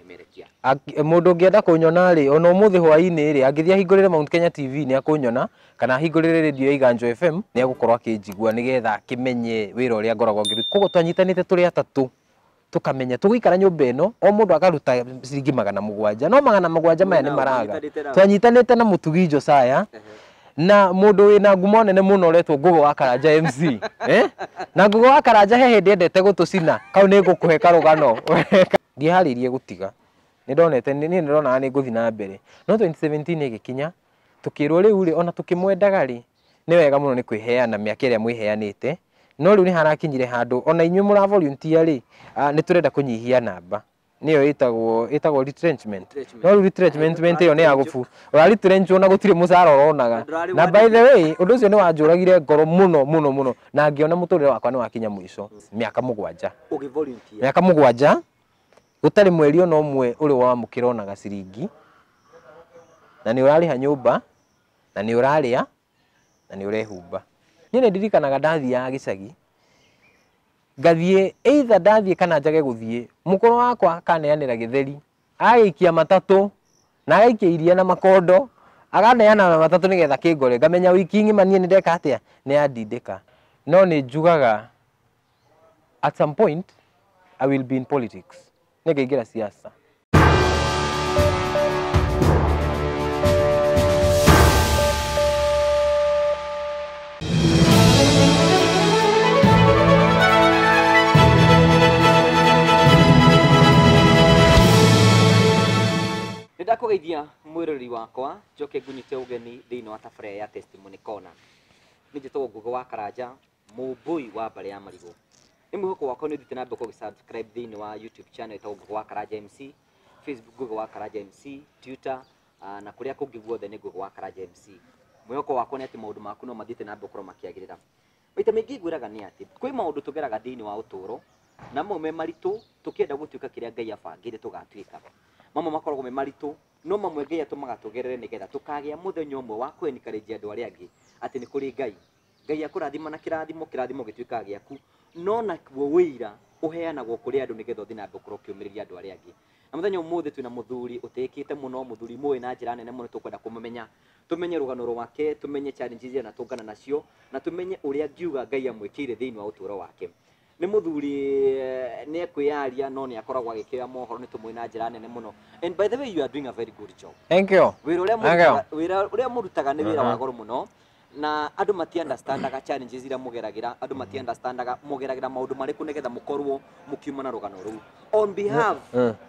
Akĩmemerekia. Mũndũ ũngĩenda kũnyona rĩ, ona ũmũthĩ hwaĩ-inĩ rĩ, angĩthiĩ ahingũrĩre Mount Kenya TV nĩ akũnyona, kana ahingũrĩre radio ya Iganjo FM nĩ egũkorwo akĩnjigua nĩgetha akĩmenye wĩra ũrĩa ngoragwo ngĩruta. Koguo twanyitanĩte tũrĩ atatũ tũkamenya tũgũikara nyũmba ĩno o mũndũ akaruta ciringi 700, no 700 maya nĩ maraga. Twanyitanĩte na Mũtugi Josiah na mũndũ wĩna ngumo nene mũno ũretwo Ngũgũ wa Karanja MC. Na Ngũgũ wa Karanja he hĩndĩ endete gũtũcina, kau nĩ ngũkũhe karũgano. Ndiĩharĩirie gũtiga, nĩndonete niĩ nĩndonaga nĩ ngũthiĩ na mbere, no 2017 ĩgĩkinya tũkĩrwo rĩu rĩ, ona tũkĩmwendaga rĩ, nĩ wega mũno nĩ kwĩheana mĩaka ĩrĩa mwĩheanĩte, no rĩu nĩ harakinyire handũ ona inyuĩ mũra volunteer rĩ, nĩ tũrenda kũnyihia namba, nĩyo ĩtagwo retrenchment. No rĩu retrenchment ĩyo nĩ ya gũbu, ũra retrenchwo na gũtirĩ mũcara ũronaga. Na by the way, ũndũ ũcio nĩ wanjũragire ngoro mũno mũno mũno, na ngĩona mũtũrĩre wakwa nĩ wakinya mũico. Mĩaka 7. Ũgĩ volunteer. Mĩaka 7, gũtarĩ mweri ona ũmwe ũrĩ wamũkĩra onaga ciringi, na nĩ ũrarĩha nyũmba, na nĩ ũrarĩa, na nĩ ũrehumba. Niĩ nĩ ndirikanaga ndathiaga gĩcagi, ngathiĩ either ndathiĩ kana njage gũthiĩ, mũkũrũ wakwa akaneanĩra gĩtheri, agaikia matatũ, na agaikia iria na makondo, akaneana na matatũ nĩgetha kĩngore, ngamenya wiki ng'ima niĩ nĩ ndeka atĩa, nĩ yandindĩka. No nĩ njugaga at some point I will be in politics, nĩngaingĩra siasa. Nĩndakũgeithia mwĩroreri wakwa, njoke ngũnyite ũgeni thĩinĩ wa tabarĩra ya Testimony Corner. Niĩ njĩtagwo Ngũgĩ wa Karanja, mũmbũi wa mbarĩ ya Marigũ. Nĩ mwĩhoko wakwa nĩ ũthiĩte na mbere kũgĩ-subscribe thĩinĩ wa YouTube channel ĩtagwo Ngũgĩ wa Karanja MC, Facebook Ngũgĩ wa Karanja MC, Twitter, na kũrĩa kũngĩ guothe nĩ Ngũgĩ wa Karanja MC. Mwĩhoko wakwa nĩ atĩ maũndũ maku no mathiĩte na mbere gũkorwo makĩagĩrĩra. Maita maingĩ ngwĩraga nĩ atĩ kwĩ maũndũ tũgeraga thĩinĩ wa ũtũũro, na mamwe me maritũ tũkĩenda gũtuĩka kĩrĩa Ngai abangĩire tũgatuĩka. Mamwe makoragwo me maritũ, no mamwe Ngai atũmaga tũgerere nĩgetha tũkagĩa mũthenya ũmwe wa kũ encourage andũ arĩa angĩ atĩ nĩ kũrĩ Ngai. Ngai akũrathima na kĩrathimo, kĩrathimo gĩtuĩkaga gĩaku, no nakuo wĩira ũheanagwo kũrĩ andũ nĩgetha ũthiĩ na mbere gũkorwo ũkĩũmĩrĩria andũ arĩa angĩ. Na mũthenya ũmũthĩ twĩna mũthuri ũtĩĩkĩte mũno, mũthuri mũĩ na njĩra nene mũno, tũkwenda kũmũmenya, tũmenye rũgano rwake, tũmenye challenges iria anatũngana nacio, na tũmenye ũrĩa ngiuga Ngai amwĩkĩire thĩinĩ wa ũtũũro wake. Nĩ mũthuri nĩ ekwĩyaria no nĩ akoragwo agĩkĩoya mohoro, nĩ tũmũĩ na njĩra nene mũno. And by the way, you are doing a very good job. Thank you. Wĩra ũrĩa mũrutaga nĩ wĩra wa goro mũno, na andũ mati understandaga challenges iria mũgeragĩra, andũ mati understandaga mũgeragĩra maũndũ marĩkũ nĩgetha mũkorwo mũkiuma na rũgano rũu. On behalf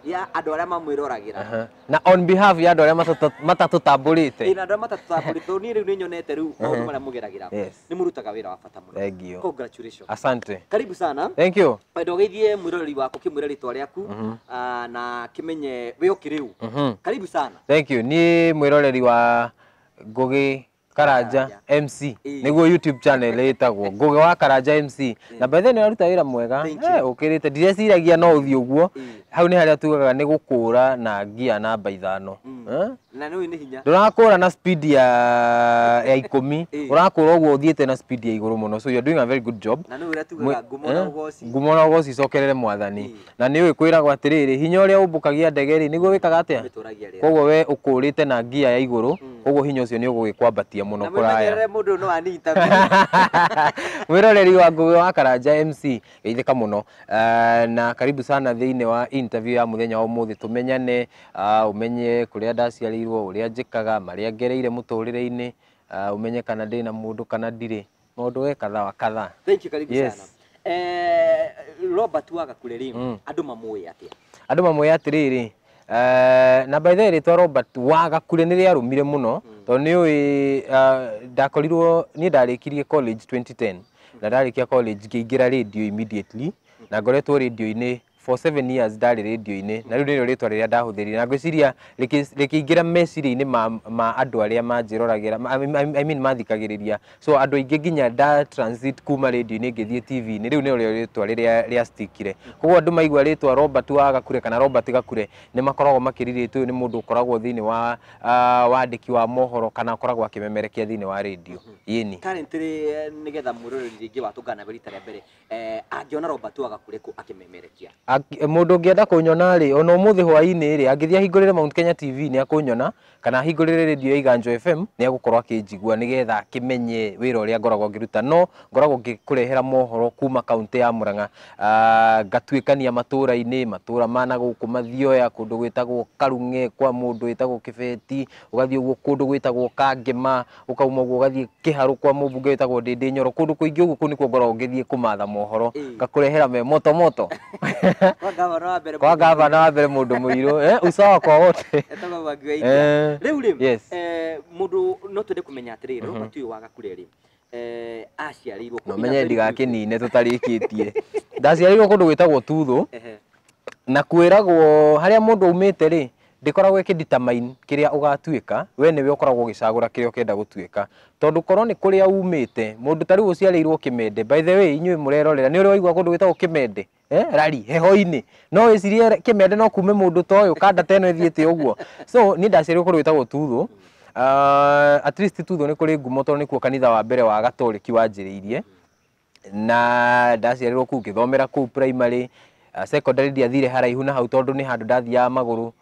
ya andũ arĩa mamwĩroragĩra. Na on behalf ya andũ arĩa matatũtambũrĩte. Na andũ arĩa matatũtambũrĩte, niĩ rĩu nĩ nyonete rĩu maũndũ marĩa mũgeragĩra. Nĩ mũrutaga wĩra wa bata mũno. Thank you. Congratulations. Asante. Karibu sana. Thank you. Wendo ũgeithie mwĩroreri waku, kĩmwĩre rĩtwa rĩaku, na kĩmenye wĩ ũkĩ rĩu. Karibu sana. Thank you. Niĩ mwĩroreri wa Ngũgĩ Karanja MC, nĩguo YouTube channel ĩtagwo Ngũgĩ wa Karanja MC. Na by the way nĩ ũraruta wĩra mwega, ũkĩrĩte, ndireciiragia no ũthiĩ ũguo. Hau nĩ harĩa tugaga nĩ gũkũra na ngia namba 5. Na nĩ ũĩ nĩ hinya. Ndũrakũra na speed ya 10, ũrakũra ũguo ũthiĩte na speed ya igũrũ mũno. So you are doing a very good job. Na nĩ ũrĩa tugaga ngumo na ũgoci. Ngumo na ũgoci icokerere mwathani. Na nĩ ũĩ kwĩragwo atĩrĩrĩ, hinya ũrĩa ũmbũkagia ndege rĩ, nĩguo wĩkaga atĩa? Koguo we ũkũrĩte na ngia ya igũrũ, koguo hinya ũcio nĩ ũgũgĩkwambatia mũno kũraya. Na mwĩmenyerere mũndũ no ani interview. Mwĩroreri wa Ngũgĩ wa Karanja MC, geithĩka mũno. Na karibu sana thĩinĩ wa interview ya mũthenya wa ũmũthĩ, tũmenyane, ũmenye kũrĩa ndaciarĩirwo, ũrĩa njĩkaga, marĩa ngereire mũtũrĩre-inĩ, ũmenye kana ndĩna mũndũ kana ndirĩ, maũndũ we kadha wa kadha. Thank you, karibu sana. Robert wa Gakure rĩ, andũ mamũĩ atĩa? Andũ mamũĩ atĩrĩrĩ, na by the way rĩtwa Robert wa Gakure nĩ rĩarũmire mũno, tondũ nĩ ũĩ ndakorirwo niĩ ndarĩkirie college 2010, na ndarĩkia college ngĩingĩra radio immediately, na ngoretwo radio-inĩ for 7 years ndarĩ radio-inĩ, na rĩu nĩrĩo rĩtwa rĩrĩa ndahũthĩrire, na ngwĩciria rĩkĩingĩra meciria-inĩ ma andũ arĩa manjĩroragĩra, I mean mathikagĩrĩria. So andũ aingĩ nginya nda transit kuma radio-inĩ ngĩthiĩ TV-inĩ, rĩu nĩrĩo rĩtwa rĩrĩa rĩastikire. Koguo andũ maigua rĩtwa Robert wa Gakure kana Robert Gakure nĩ makoragwo makĩrirĩte ũyũ nĩ mũndũ ũkoragwo thĩinĩ wa wandĩki wa mohoro kana akoragwo akĩmemerekia thĩinĩ wa radio. Ĩni. Currently nĩgetha mwĩroreri rĩngĩ watũngana nawe rita rĩa mbere, angĩona Robert wa Gakure kũ akĩmemerekia? Mũndũ ũngĩenda kũnyona rĩ, ona ũmũthĩ hwaĩ-inĩ rĩ, angĩthiĩ ahingũrĩre Mount Kenya TV nĩ akũnyona, kana ahingũrĩre radio ya Iganjo FM nĩ agũkorwo akĩnjigua nĩgetha akĩmenye wĩra ũrĩa ngoragwo ngĩruta. No ngoragwo ngĩkũrehera mohoro kuma kaũntĩ ya Murang'a, ngatuĩkania matũra-inĩ, matũra ma na gũkũ Mathioya, kũndũ gwĩtagwo Karung'e kwa mũndũ wĩtagwo Kĩbeti, ũgathiĩ ũguo kũndũ gwĩtagwo Kangema, ũkauma ũguo ũgathiĩ Kĩharũ kwa mũmbunge wĩtagwo Ndĩndĩ Nyoro, kũndũ kũingĩ ũguo kũu nĩkuo ngoragwo ngĩthiĩ kũmatha mohoro, ngakũrehera me moto moto. Kwa gavana wa mbere. Kwa gavana wa mbere mũndũ mũirũ, usawa kwa wote. Etagwo Mwangi wa Iria. Rĩu rĩ, Yes. Mũndũ no twende kũmenya atĩrĩrĩ, Robert ũyũ wa Gakure rĩ, aciarĩirwo kũ? No menye ndigakĩnine tũtarĩkĩtie. Ndaciarĩirwo kũndũ gwĩtagwo Tuthũ, na kwĩragwo harĩa mũndũ aumĩte rĩ, ndĩkoragwo ĩkĩ-determine kĩrĩa ũgatuĩka, we nĩwe ũkoragwo ũgĩcagũra kĩrĩa ũkĩenda gũtuĩka. Tondũ korwo nĩ kũrĩa umĩte, mũndũ ta rĩu ũciarĩirwo Kĩmende, by the way inyuĩ mũrerorera, nĩ ũrĩ waigua kũndũ gwĩtagwo Kĩmende? Rari, heho-inĩ. No wĩcirie Kĩmende no kume mũndũ ta ũyũ, kanda ta ĩno ĩthiĩte ũguo. So niĩ ndaciarĩirwo kũndũ gwĩtagwo Tuthũ. At least Tuthũ nĩ kũrĩ ngumo tondũ nĩkuo kanitha wa mbere wa Gatoreki wanjĩrĩirie. Na ndaciarĩirwo kũu, ngĩthomera kũu primary, secondary ndiathire haraihu na hau tondũ nĩ handũ ndathiaga magũrũ.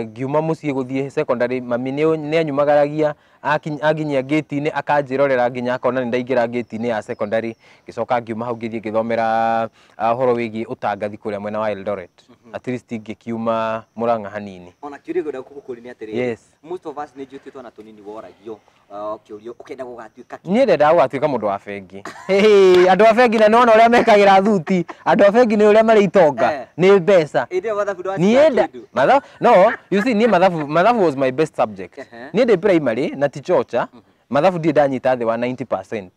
Ngiuma mũciĩ gũthiĩ secondary, mami nĩ anyumagaragia anginyia gate-inĩ akanjĩrorera nginya akona nĩ ndaingĩra gate-inĩ ya secondary. Ngĩcoka ngiuma hau ngĩthiĩ ngĩthomera ũhoro wĩgiĩ ũtangathi kũrĩa mwena wa Eldoret. At least ngĩkiuma Murang'a hanini. Ona kĩũria ngwenda gũkũria nĩ atĩrĩrĩ, Yes. most of us nĩ njũĩ twana tũnini woragio kĩũrio ũkenda gũgatuĩka kĩ? Niĩ ndendaga gũgatuĩka mũndũ wa bengi. Hey, andũ a bengi na nĩwona ũrĩa mekagĩra thuti, andũ a bengi nĩ ũrĩa marĩ itonga, nĩ mbeca. Ĩndĩ ĩyo mathabu Niĩ ndwatiga nda kĩndũ. mathabu, no, you see, niĩ mathabu was my best subject. Niĩ ndĩ primary na ti chocha, mathabu ndirĩ ndanyita thĩ wa 90%.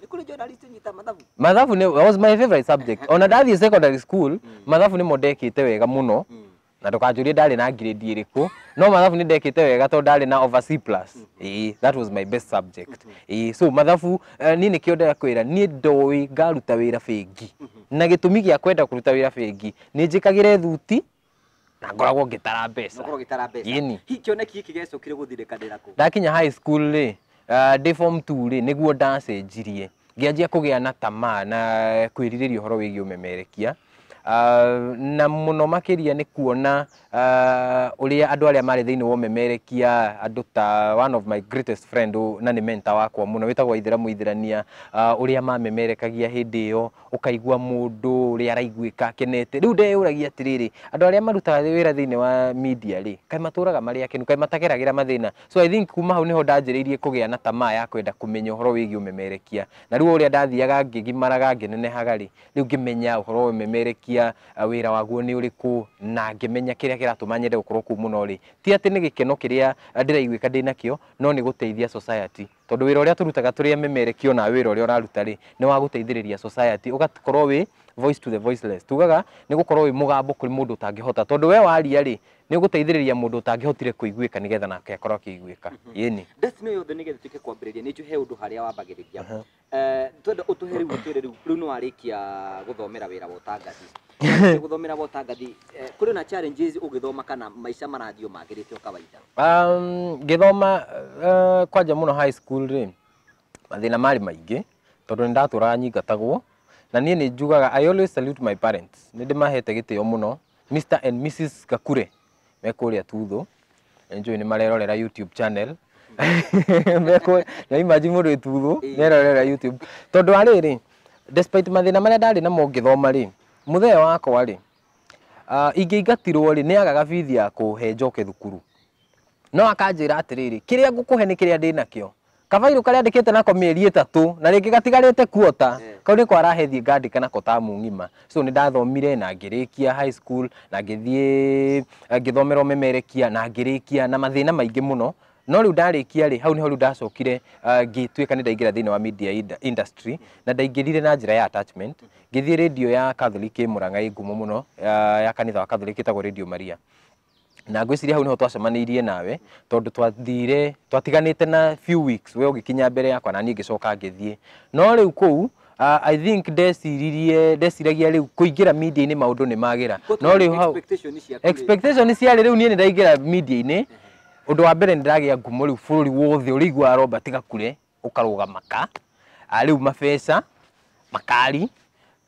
Nĩ kũrĩ journalist nyita mathabu. Mathabu nĩ was my favorite subject. Ona ndathiĩ secondary school, mathabu nĩmo ndekĩte wega mũno. Na ndũkanjũrie ndarĩ na grade ĩrĩkũ, no mathabu nĩ ndekĩte wega tondũ ndarĩ na over C plus. Ĩĩ, that was my best subject. Ĩĩ, so mathabu, niĩ nĩkĩo ndĩrakwĩra, niĩ ndoĩ ngaruta wĩra bengi. Na gĩtũmi gĩa kwenda kũruta wĩra bengi, nĩ njĩkagĩre thuti na ngoragwo ngĩtara mbeca. Ũkorwo ũgĩtara mbeca. Ĩni. Hihi kĩoneki gĩkĩ gĩacokire gũthirĩkanĩra kũ? Ndakinya high school rĩ, ndĩ form 2 rĩ, nĩguo ndacenjirie. Ngĩanjia kũgĩa na tamaa na kwĩrirĩria ũhoro wĩgiĩ ũmemerekia. Na mũno makĩria nĩ kuona ũrĩa andũ arĩa marĩ thĩinĩ wa ũmemerekia, andũ ta one of my greatest friend na nĩ mentor wakwa mũno wĩtagwo Ithĩramu Ithĩrania, ũrĩa mamemerekagia hĩndĩ ĩyo, ũkaigua mũndũ ũrĩa araiguĩka akenete. Rĩu ndeyũragia atĩrĩrĩ, andũ arĩa marutaga wĩra thĩinĩ wa media rĩ, kaĩ matũraga marĩ akenu, kaĩ matageragĩra mathĩna. So I think kuma hau nĩho ndanjĩrĩirie kũgĩa na tamaa ya kwenda kũmenya ũhoro wĩgiĩ ũmemerekia. Na rĩu ũrĩa ndathiaga ngĩgimaraga ngĩnenehaga rĩ, rĩu ngĩmenya ũhoro wa ũmemerekia, wĩra waguo nĩ ũrĩkũ, na ngĩmenya kĩrĩa kĩratũma nyende gũkorwo kũu mũno rĩ, ti atĩ nĩ gĩkeno kĩrĩa ndĩraiguĩka ndĩnakĩo, no nĩ gũteithia society. Tondũ wĩra ũrĩa tũrutaga tũrĩ amemerekia ona wĩra ũrĩa ũraruta rĩ, nĩ wa gũteithĩrĩria society, ũgakorwo wĩ voice to the voiceless. Tugaga nĩ gũkorwo wĩ mũgambo kũrĩ mũndũ ũtangĩhota, tondũ we waria rĩ, nĩ ũgũteithĩrĩria mũndũ ũtangĩhotire kũiguĩka nĩgetha nake akorwo akĩiguĩka. Ĩni. Destiny yothe nĩgetha ĩtuĩke kwambĩrĩria, nĩ njũĩ he ũndũ harĩa wambagĩrĩria. Twenda ũtũhe rĩu, ũtwĩre rĩu, rĩu nĩ warĩkia gũthomera wĩra wa ũtangathi. Gũthomera wa ũtangathi, kũrĩ na challenges ũgĩthoma kana maica marathiĩ o magĩrĩte o kawaida? Ngĩthoma kwanja mũno high school rĩ, mathĩna marĩ maingĩ tondũ nĩ ndatũraga nyingatagwo, na niĩ nĩ njugaga I always salute my parents, nĩ ndĩmahete gĩtĩo mũno, Mr and Mrs Gakure me kũrĩa Tuthũ, nĩ njũĩ nĩ marerorera YouTube channel. Na imagine mũndũ wĩ Tuthũ nĩarerorera YouTube, tondũ wa rĩrĩ, despite mathĩna marĩa ndarĩ namo ngĩthoma rĩ, mũthee wakwa rĩ, ingĩingatirwo rĩ, nĩ agaga bithi ya kũhe njoke thukuru, no akanjĩra atĩrĩrĩ, kĩrĩa ngũkũhe nĩ kĩrĩa ndĩnakĩo, kabairũ karĩa andĩkĩte nako mĩeri 3 na rĩngĩ gatigarĩte kuota, kau nĩko arahe thiĩ ngandĩka nako tamu ng'ima. So nĩ ndathomire na ngĩrĩkia high school, na ngĩthiĩ ngĩthomera ũmemerekia na ngĩrĩkia na mathĩna maingĩ mũno. No rĩu ndarĩkia rĩ, hau nĩho rĩu ndacokire ngĩtuĩka nĩ ndaingĩra thĩinĩ wa media industry, na ndaingĩrire na njĩra ya attachment. Ngĩthiĩ radio ya Catholic ĩ Murang'a ĩ ngumo mũno, ya kanitha wa Catholic ĩtagwo Radio Maria. Na ngwĩciria hau nĩho twacemanĩirie nawe, tondũ twathire twatiganĩte na few weeks, we ũgĩkinya mbere yakwa na niĩ ngĩcoka ngĩthiĩ. No rĩu kũu, I think ndeciragia rĩu kũingĩra media-inĩ maũndũ nĩ magĩra. No rĩu hau expectation ciarĩ rĩu niĩ nĩ ndaingĩra media-inĩ, ũndũ wa mbere nĩ ndagĩa ngumo rĩu bũrũri wothe ũrĩiguaga Robert Gakure ũkarũgama ka, rĩu mabeca, makari,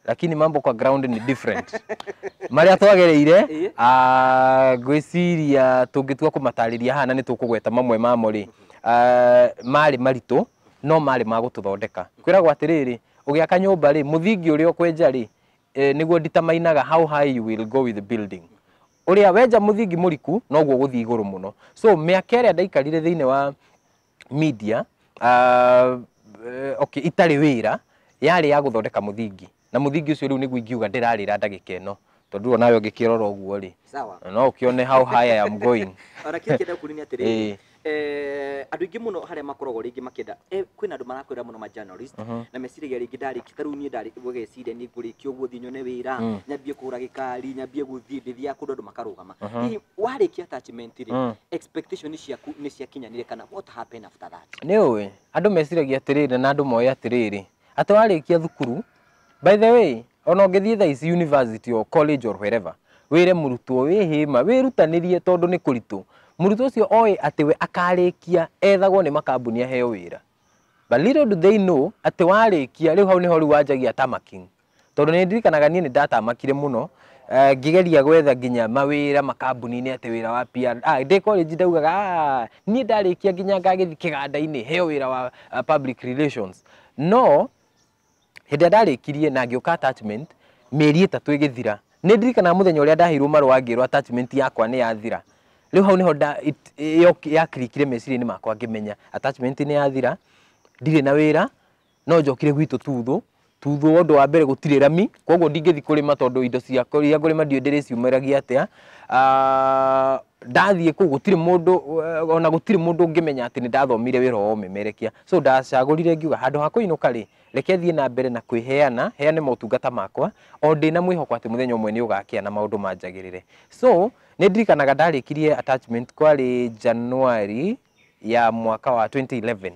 Lakini mambo kwa ground ni different. Marĩa twagereire, ngwĩciria tũngĩtua kũmatarĩria haha na nĩ tũkũgweta mamwe mamo rĩ, marĩ maritũ no marĩ ma gũtũthondeka. Kwĩragwo atĩrĩrĩ, ũgĩaka nyũmba rĩ, mũthingi ũrĩa ũkwenja rĩ, nĩguo determinaga how high you will go with the building. Ũrĩa wenja mũthingi mũriku noguo ũgũthiĩ igũrũ mũno. So mĩaka ĩrĩa ndaikarire thĩinĩ wa media, okay, itarĩ wĩra, yarĩ ya gũthondeka mũthingi, na mũthingi ũcio rĩu nĩguo ingiuga ndĩrarĩra ndagĩka ĩno, tondũ onawe ũngĩkĩrora ũguo rĩ, Sawa. no ũkĩone how high I am going. Ona kĩrĩa kĩenda kũũria nĩ atĩrĩrĩ, andũ aingĩ mũno harĩa makoragwo rĩngĩ makĩenda, kwĩna andũ marakwĩra mũno ma journalist, na meciragia rĩngĩ ndarĩkia ta rĩu niĩ ndarĩ gũgeciria nĩ ngũrĩkia ũguo thiĩ nyone wĩra, nyambie kũgũra gĩkari, nyambie gũthiĩ ndĩthiaga kũndũ andũ makarũgama. Hihi warĩkia attachment rĩ, expectation ciaku nĩ ciakinyanire kana what happened after that? Nĩ ũĩ andũ meciragia atĩrĩrĩ, na andũ moĩ atĩrĩrĩ, atĩ warĩkia thukuru, by the way, ona ũngĩthiĩ thaa ici university or college or wherever, wĩre mũrutwo wĩhĩma wĩrutanĩrie tondũ nĩ kũritũ, mũrutwo ũcio oĩ atĩ we akarĩkia ethagwo nĩ makambuni aheo wĩra. But little do they know atĩ warĩkia rĩu hau nĩho rĩu wanjagia tamaking, tondũ nĩ ndirikanaga niĩ nĩ ndatamakire mũno, ngĩgeria gwetha nginya mawĩra makambuni-inĩ, atĩ wĩra wa PR. Ndĩ college ndaugaga, niĩ ndarĩkia nginya ngagĩthiĩ kĩganda-inĩ heo wĩra wa public relations. No hĩndĩ ĩrĩa ndarĩkirie na ngĩũka attachment, mĩeri 3 ĩgĩthira, nĩ ndirikanaga mũthenya ũrĩa ndaheirwo marũa ngĩrwo attachment yakwa nĩ yathira. Rĩu hau nĩho yakirikire meciria-inĩ makwa, ngĩmenya attachment nĩ yathira, ndirĩ na wĩra, no njokire gwitũ Tuthũ. Tuthũ ũndũ wa mbere gũtirĩ rami, koguo ndingĩthiĩ kũrĩma tondũ indo ciakwa iria ngũrĩma ndiũĩ ndĩrĩciumĩragia atĩa. Ndathiĩ kũu gũtirĩ mũndũ, ona gũtirĩ mũndũ ũngĩmenya atĩ nĩ ndathomire wĩra wa ũmemerekia. So ndacagũrire ngiuga handũ ha kũinũka rĩ, reke thiĩ na mbere na kwĩheana, heane motungata makwa, o ndĩna mwĩhoko atĩ mũthenya ũmwe nĩ ũgakĩa na maũndũ manjagĩrĩre. So nĩ ndirikanaga ndarĩkirie attachment kwarĩ January ya mwaka wa 2011.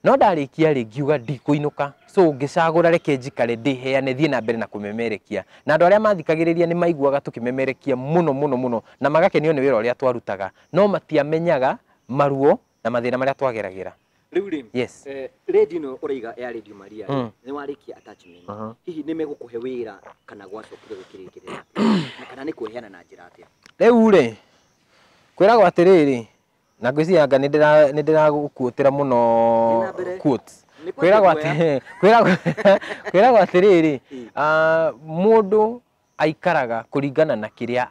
No ndarĩkia rĩ, ngiuga ndikũinũka. So ngĩcagũra reke njikare ndĩheane thiĩ na mbere na kũmemerekia. Na andũ arĩa mathikagĩrĩria nĩ maiguaga tũkĩmemerekia mũno mũno mũno, na magakenio nĩ wĩra ũrĩa twarutaga, no matiamenyaga maruo na mathĩna marĩa twageragĩra. Rĩu rĩ, Yes. Radio ĩno ũraiga ya Radio Maria rĩ, nĩ warĩkia attachment, hihi nĩ megũkũhe wĩra kana gwacokire gũkĩrĩkĩrĩra, na kana nĩ kwĩheana na njĩra atĩa? Rĩu rĩ, kwĩragwo atĩrĩrĩ, na ngwĩciria anga nĩ ndĩragũkuotĩra mũno Thiĩ na mbere. quotes. Nĩ Kwĩragwo kwambia. atĩ kwĩragwo atĩrĩrĩ, mũndũ aikaraga kũringana na kĩrĩa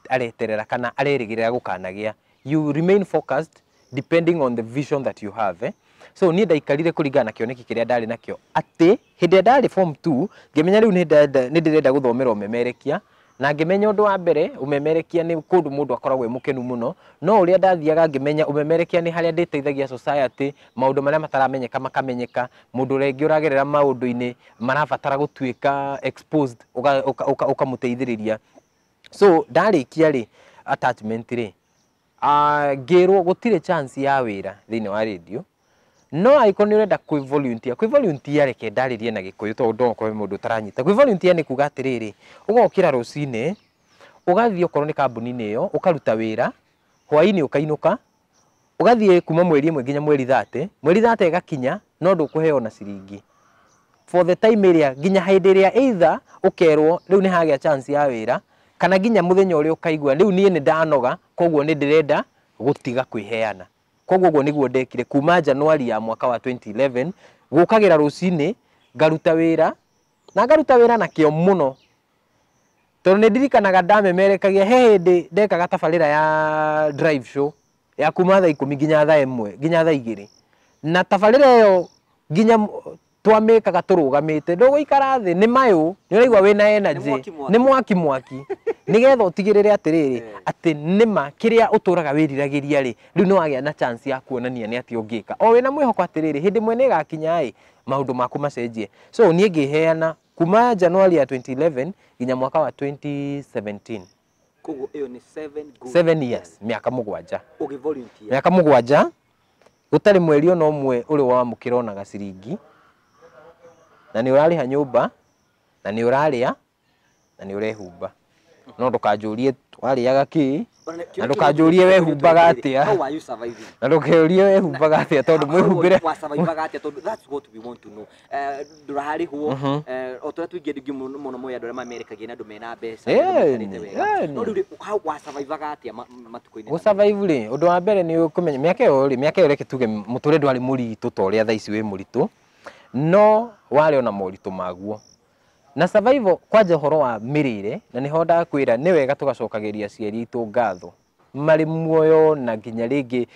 areterera kana arerĩgĩrĩra gũkanagĩa. You remain focused depending on the vision that you have, eh? So niĩ ndaikarire kũringana na kĩoneki kĩrĩa ndarĩ nakĩo, atĩ hĩndĩ ĩrĩa ndarĩ form 2 ngĩmenya rĩu nĩ ndĩrenda gũthomera ũmemerekia, na ngĩmenya ũndũ wa mbere ũmemerekia nĩ kũndũ mũndũ akoragwo e mũkenu mũno. No ũrĩa ndathiaga ngĩmenya ũmemerekia nĩ harĩa ndĩteithagia society, maũndũ marĩa mataramenyeka makamenyeka, mũndũ ũrĩa ũngĩ ũragerera maũndũ-inĩ marabatara gũtuĩka exposed, ũkamũteithĩrĩria. So ndarĩkia rĩ attachment rĩ, ngĩrwo gũtirĩ chance ya wĩra thĩinĩ wa radio, no angĩkorwo nĩ ũrenda kwĩ volunteer, kwĩ volunteer, reke ndarĩrie na Gĩkũyũ tondũ no ũkorwo mũndũ ũtaranyita. Kwĩ volunteer nĩ kuga atĩrĩrĩ, ũgokĩra rũcinĩ, ũgathiĩ okorwo nĩ kambuni-inĩ ĩyo, ũkaruta wĩra, hwaĩ-inĩ ũkainũka, ũgathiĩ kuma mweri 1 nginya mweri 30, mweri 30 ĩgakinya no ndũkũheo na ciringi for the time ĩrĩa nginya hĩndĩ ĩrĩa either ũkerwo rĩu nĩ hagĩa chance ya wĩra, kana nginya mũthenya ũrĩa ũkaigua rĩu niĩ nĩ ndanoga, koguo nĩ ndĩrenda gũtiga kwĩheana. Koguo ũguo nĩguo ndekire kuma January ya mwaka wa 2011, gũkagĩra rũcinĩ ngaruta wĩra, na ngaruta wĩra na kĩo mũno, tondũ nĩ ndirikanaga ndamemerekagia he hĩndĩ ndekaga tabarĩra ya drive show ya kuma thaa 10 nginya thaa 1 nginya thaa 2, na tabarĩra ĩyo nginya twamĩkaga tũrũgamĩte, ndũgũikara thĩ, nĩ mayũ, nĩ ũraigua wĩna energy, Nĩ mwaki mwaki. nĩ mwaki mwaki, nĩgetha ũtigĩrĩre atĩrĩrĩ, atĩ nĩma kĩrĩa ũtũraga wĩriragĩria rĩ, rĩu nĩ wagĩa na chance ya kuonania nĩ atĩa ũngĩka, o wĩna mwĩhoko atĩrĩrĩ, hĩndĩ ĩmwe nĩ ĩgakinya ĩ maũndũ maku macenjie. So niĩ ngĩheana kuma January ya 2011 nginya mwaka wa 2017. Koguo ĩyo nĩ 7 good 7 years, mĩaka 7. Ũgĩ volunteer. Mĩaka 7 gũtarĩ mweri ona ũmwe ũrĩ wamũkĩra ona gaciringi, na nĩ ũrarĩha nyũmba, na nĩ ũrarĩa, na nĩ ũrehumba. No ndũkanjũrie twarĩaga kĩ, Na ndũkanjũrie wehumbaga atĩa. How are you surviving? Na ndũkeurie wehumbaga atĩa tondũ mwĩhumbĩre wasurvivaga atĩa, tondũ that's what we want to know. Ndũrarĩhwo, o tũrĩa tũingĩ andũ aingĩ mũno mũno moĩ andũ arĩa mamerekagia na andũ mena mbeca, andũ maikarĩte wega. No rĩu rĩ, how wasurvivaga atĩa matukũ-inĩ? Gũsurvive rĩ, ũndũ wa mbere nĩ ũkũmenya mĩaka ĩyo rĩ, mĩaka ĩyo reke tuge mũtũrĩre ndwarĩ mũritũ ta ũrĩa thaa ici wĩ mũritũ, no warĩ ona moritũ maguo. Na survival kwanja ũhoro wa mĩrĩre, na nĩho ndakwĩra nĩ wega tũgacokagĩria aciari aitũ ngatho marĩ muoyo na nginya rĩngĩ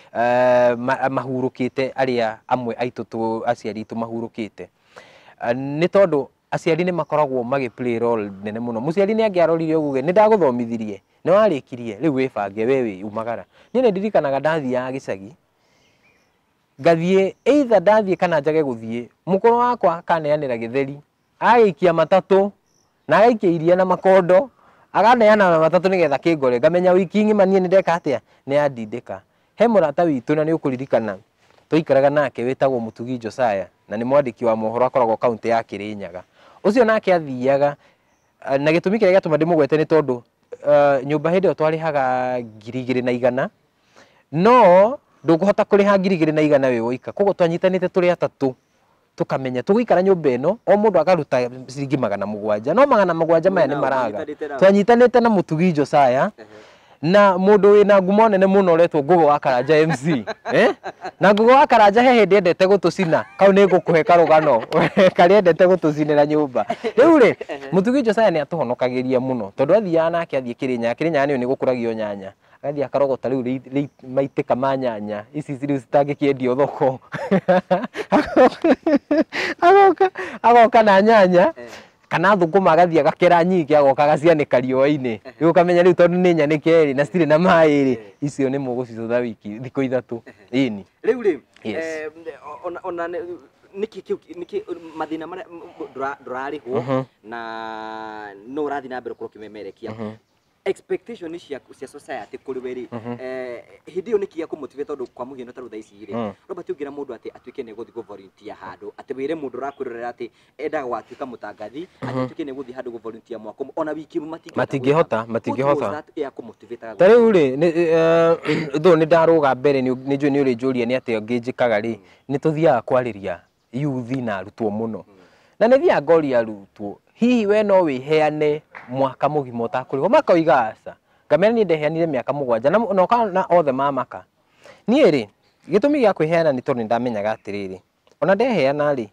mahurũkĩte, arĩa amwe aitũ aciari aitũ mahurũkĩte. Nĩ tondũ aciari nĩ makoragwo magĩ play role nene mũno. Mũciari nĩ angĩarorire ũguo, nĩ ndagũthomithirie, nĩ warĩkirie, rĩu wĩbange we wĩ umagara. Niĩ nĩ ndirikanaga ndathiaga gĩcagi, ngathiĩ either ndathiĩ kana njage gũthiĩ, mũkũrũ wakwa akaneanĩra gĩtheri, agaikia matatũ na agaikia iria na makondo, akaneana na matatũ nĩgetha kĩngore, ngamenya wiki ng'ima niĩ nĩ ndeka atĩa, nĩ yandindĩka. He mũrata witũ na nĩ ũkũririkana twaikaraga nake wĩtagwo Mũtugi Josiah, na nĩ mwandĩki wa mohoro akoragwo kaunti ya Kĩrĩnyaga. Ũcio nake athiaga, na gĩtũmi kĩrĩa gĩatũma ndĩmũgwete nĩ tondũ nyũmba hĩndĩ ĩyo twarĩhaga 2,100, no ndũkũhota kũrĩha 2,100 wĩ woika. Koguo twanyitanĩte tũrĩ atatũ, tũkamenya tũgũikara nyũmba ĩno, o mũndũ akaruta ciringi 700, no 700 maya nĩ maraga. Twanyitanĩte na Mũtugi Josiah na mũndũ wĩna ngumo nene mũno ũretwo Ngũgũ wa Karanja MC. Na Ngũgũ wa Karanja he hĩndĩ endete gũtũcina, kau nĩ ngũkũhe karũgano karĩa endete gũtũcinĩra nyũmba. Rĩu rĩ, Mũtugi Josiah nĩ atũhonokagĩria mũno tondũ athiaga nake athiĩ Kĩrĩnyaga. Kĩrĩnyaga nĩyo nĩ gũkũragio nyanya, agathiĩ akarogota rĩu maitĩka ma nyanya ici rĩu citangĩkĩendio thoko. Agoka na nyanya kana thũkũma, agathiĩ agakera nyingĩ, agoka agacianĩka riũa-inĩ. Rĩu ũkamenya rĩu tondũ nĩ nyanĩke rĩ na citirĩ na maĩ rĩ, icio nĩ mũgũcicũtha wiki thikũ 3. Ĩni rĩu rĩ, ona nĩkĩ kĩu, nĩkĩ mathĩna marĩa ndũrarĩhwo na no ũrathiĩ na mbere gũkorwo ũkĩmemerekia expectation cia society kũrĩ we rĩ, hĩndĩ ĩyo nĩkĩ gĩakũmotivate? Tondũ kwa mũhiano ta rĩu thaa ici rĩ, Robert, ũngĩra mũndũ atĩ atuĩke nĩ gũthiĩ kũ-volunteer handũ, atĩ wĩre mũndũ ũrakwĩrorera atĩ endaga gwatuĩka mũtangathi, atĩ atuĩke nĩ gũthiĩ handũ kũ-volunteer mwaka ũmwe ona wiki ĩmwe, matingĩhota. Matingĩhota. Ya kũmotivate? Ta rĩu rĩ, though nĩ ndarũga mbere, nĩ njũĩ nĩ ũrĩnjũria nĩ atĩa ngĩnjĩkaga rĩ, nĩ tũthiaga kwarĩria youth na arutwo mũno, na nĩ thiaga ngoria arutwo, hihi we no wĩheane mwaka mũgima ũtakũrĩhwo? Makoiga aca. Ngamera niĩ ndeheanire mĩaka 7 na othe mamaka. Niĩ rĩ, gĩtũmi gĩa kwĩheana nĩ tondũ nĩ ndamenyaga atĩrĩrĩ, ona ndeheana rĩ,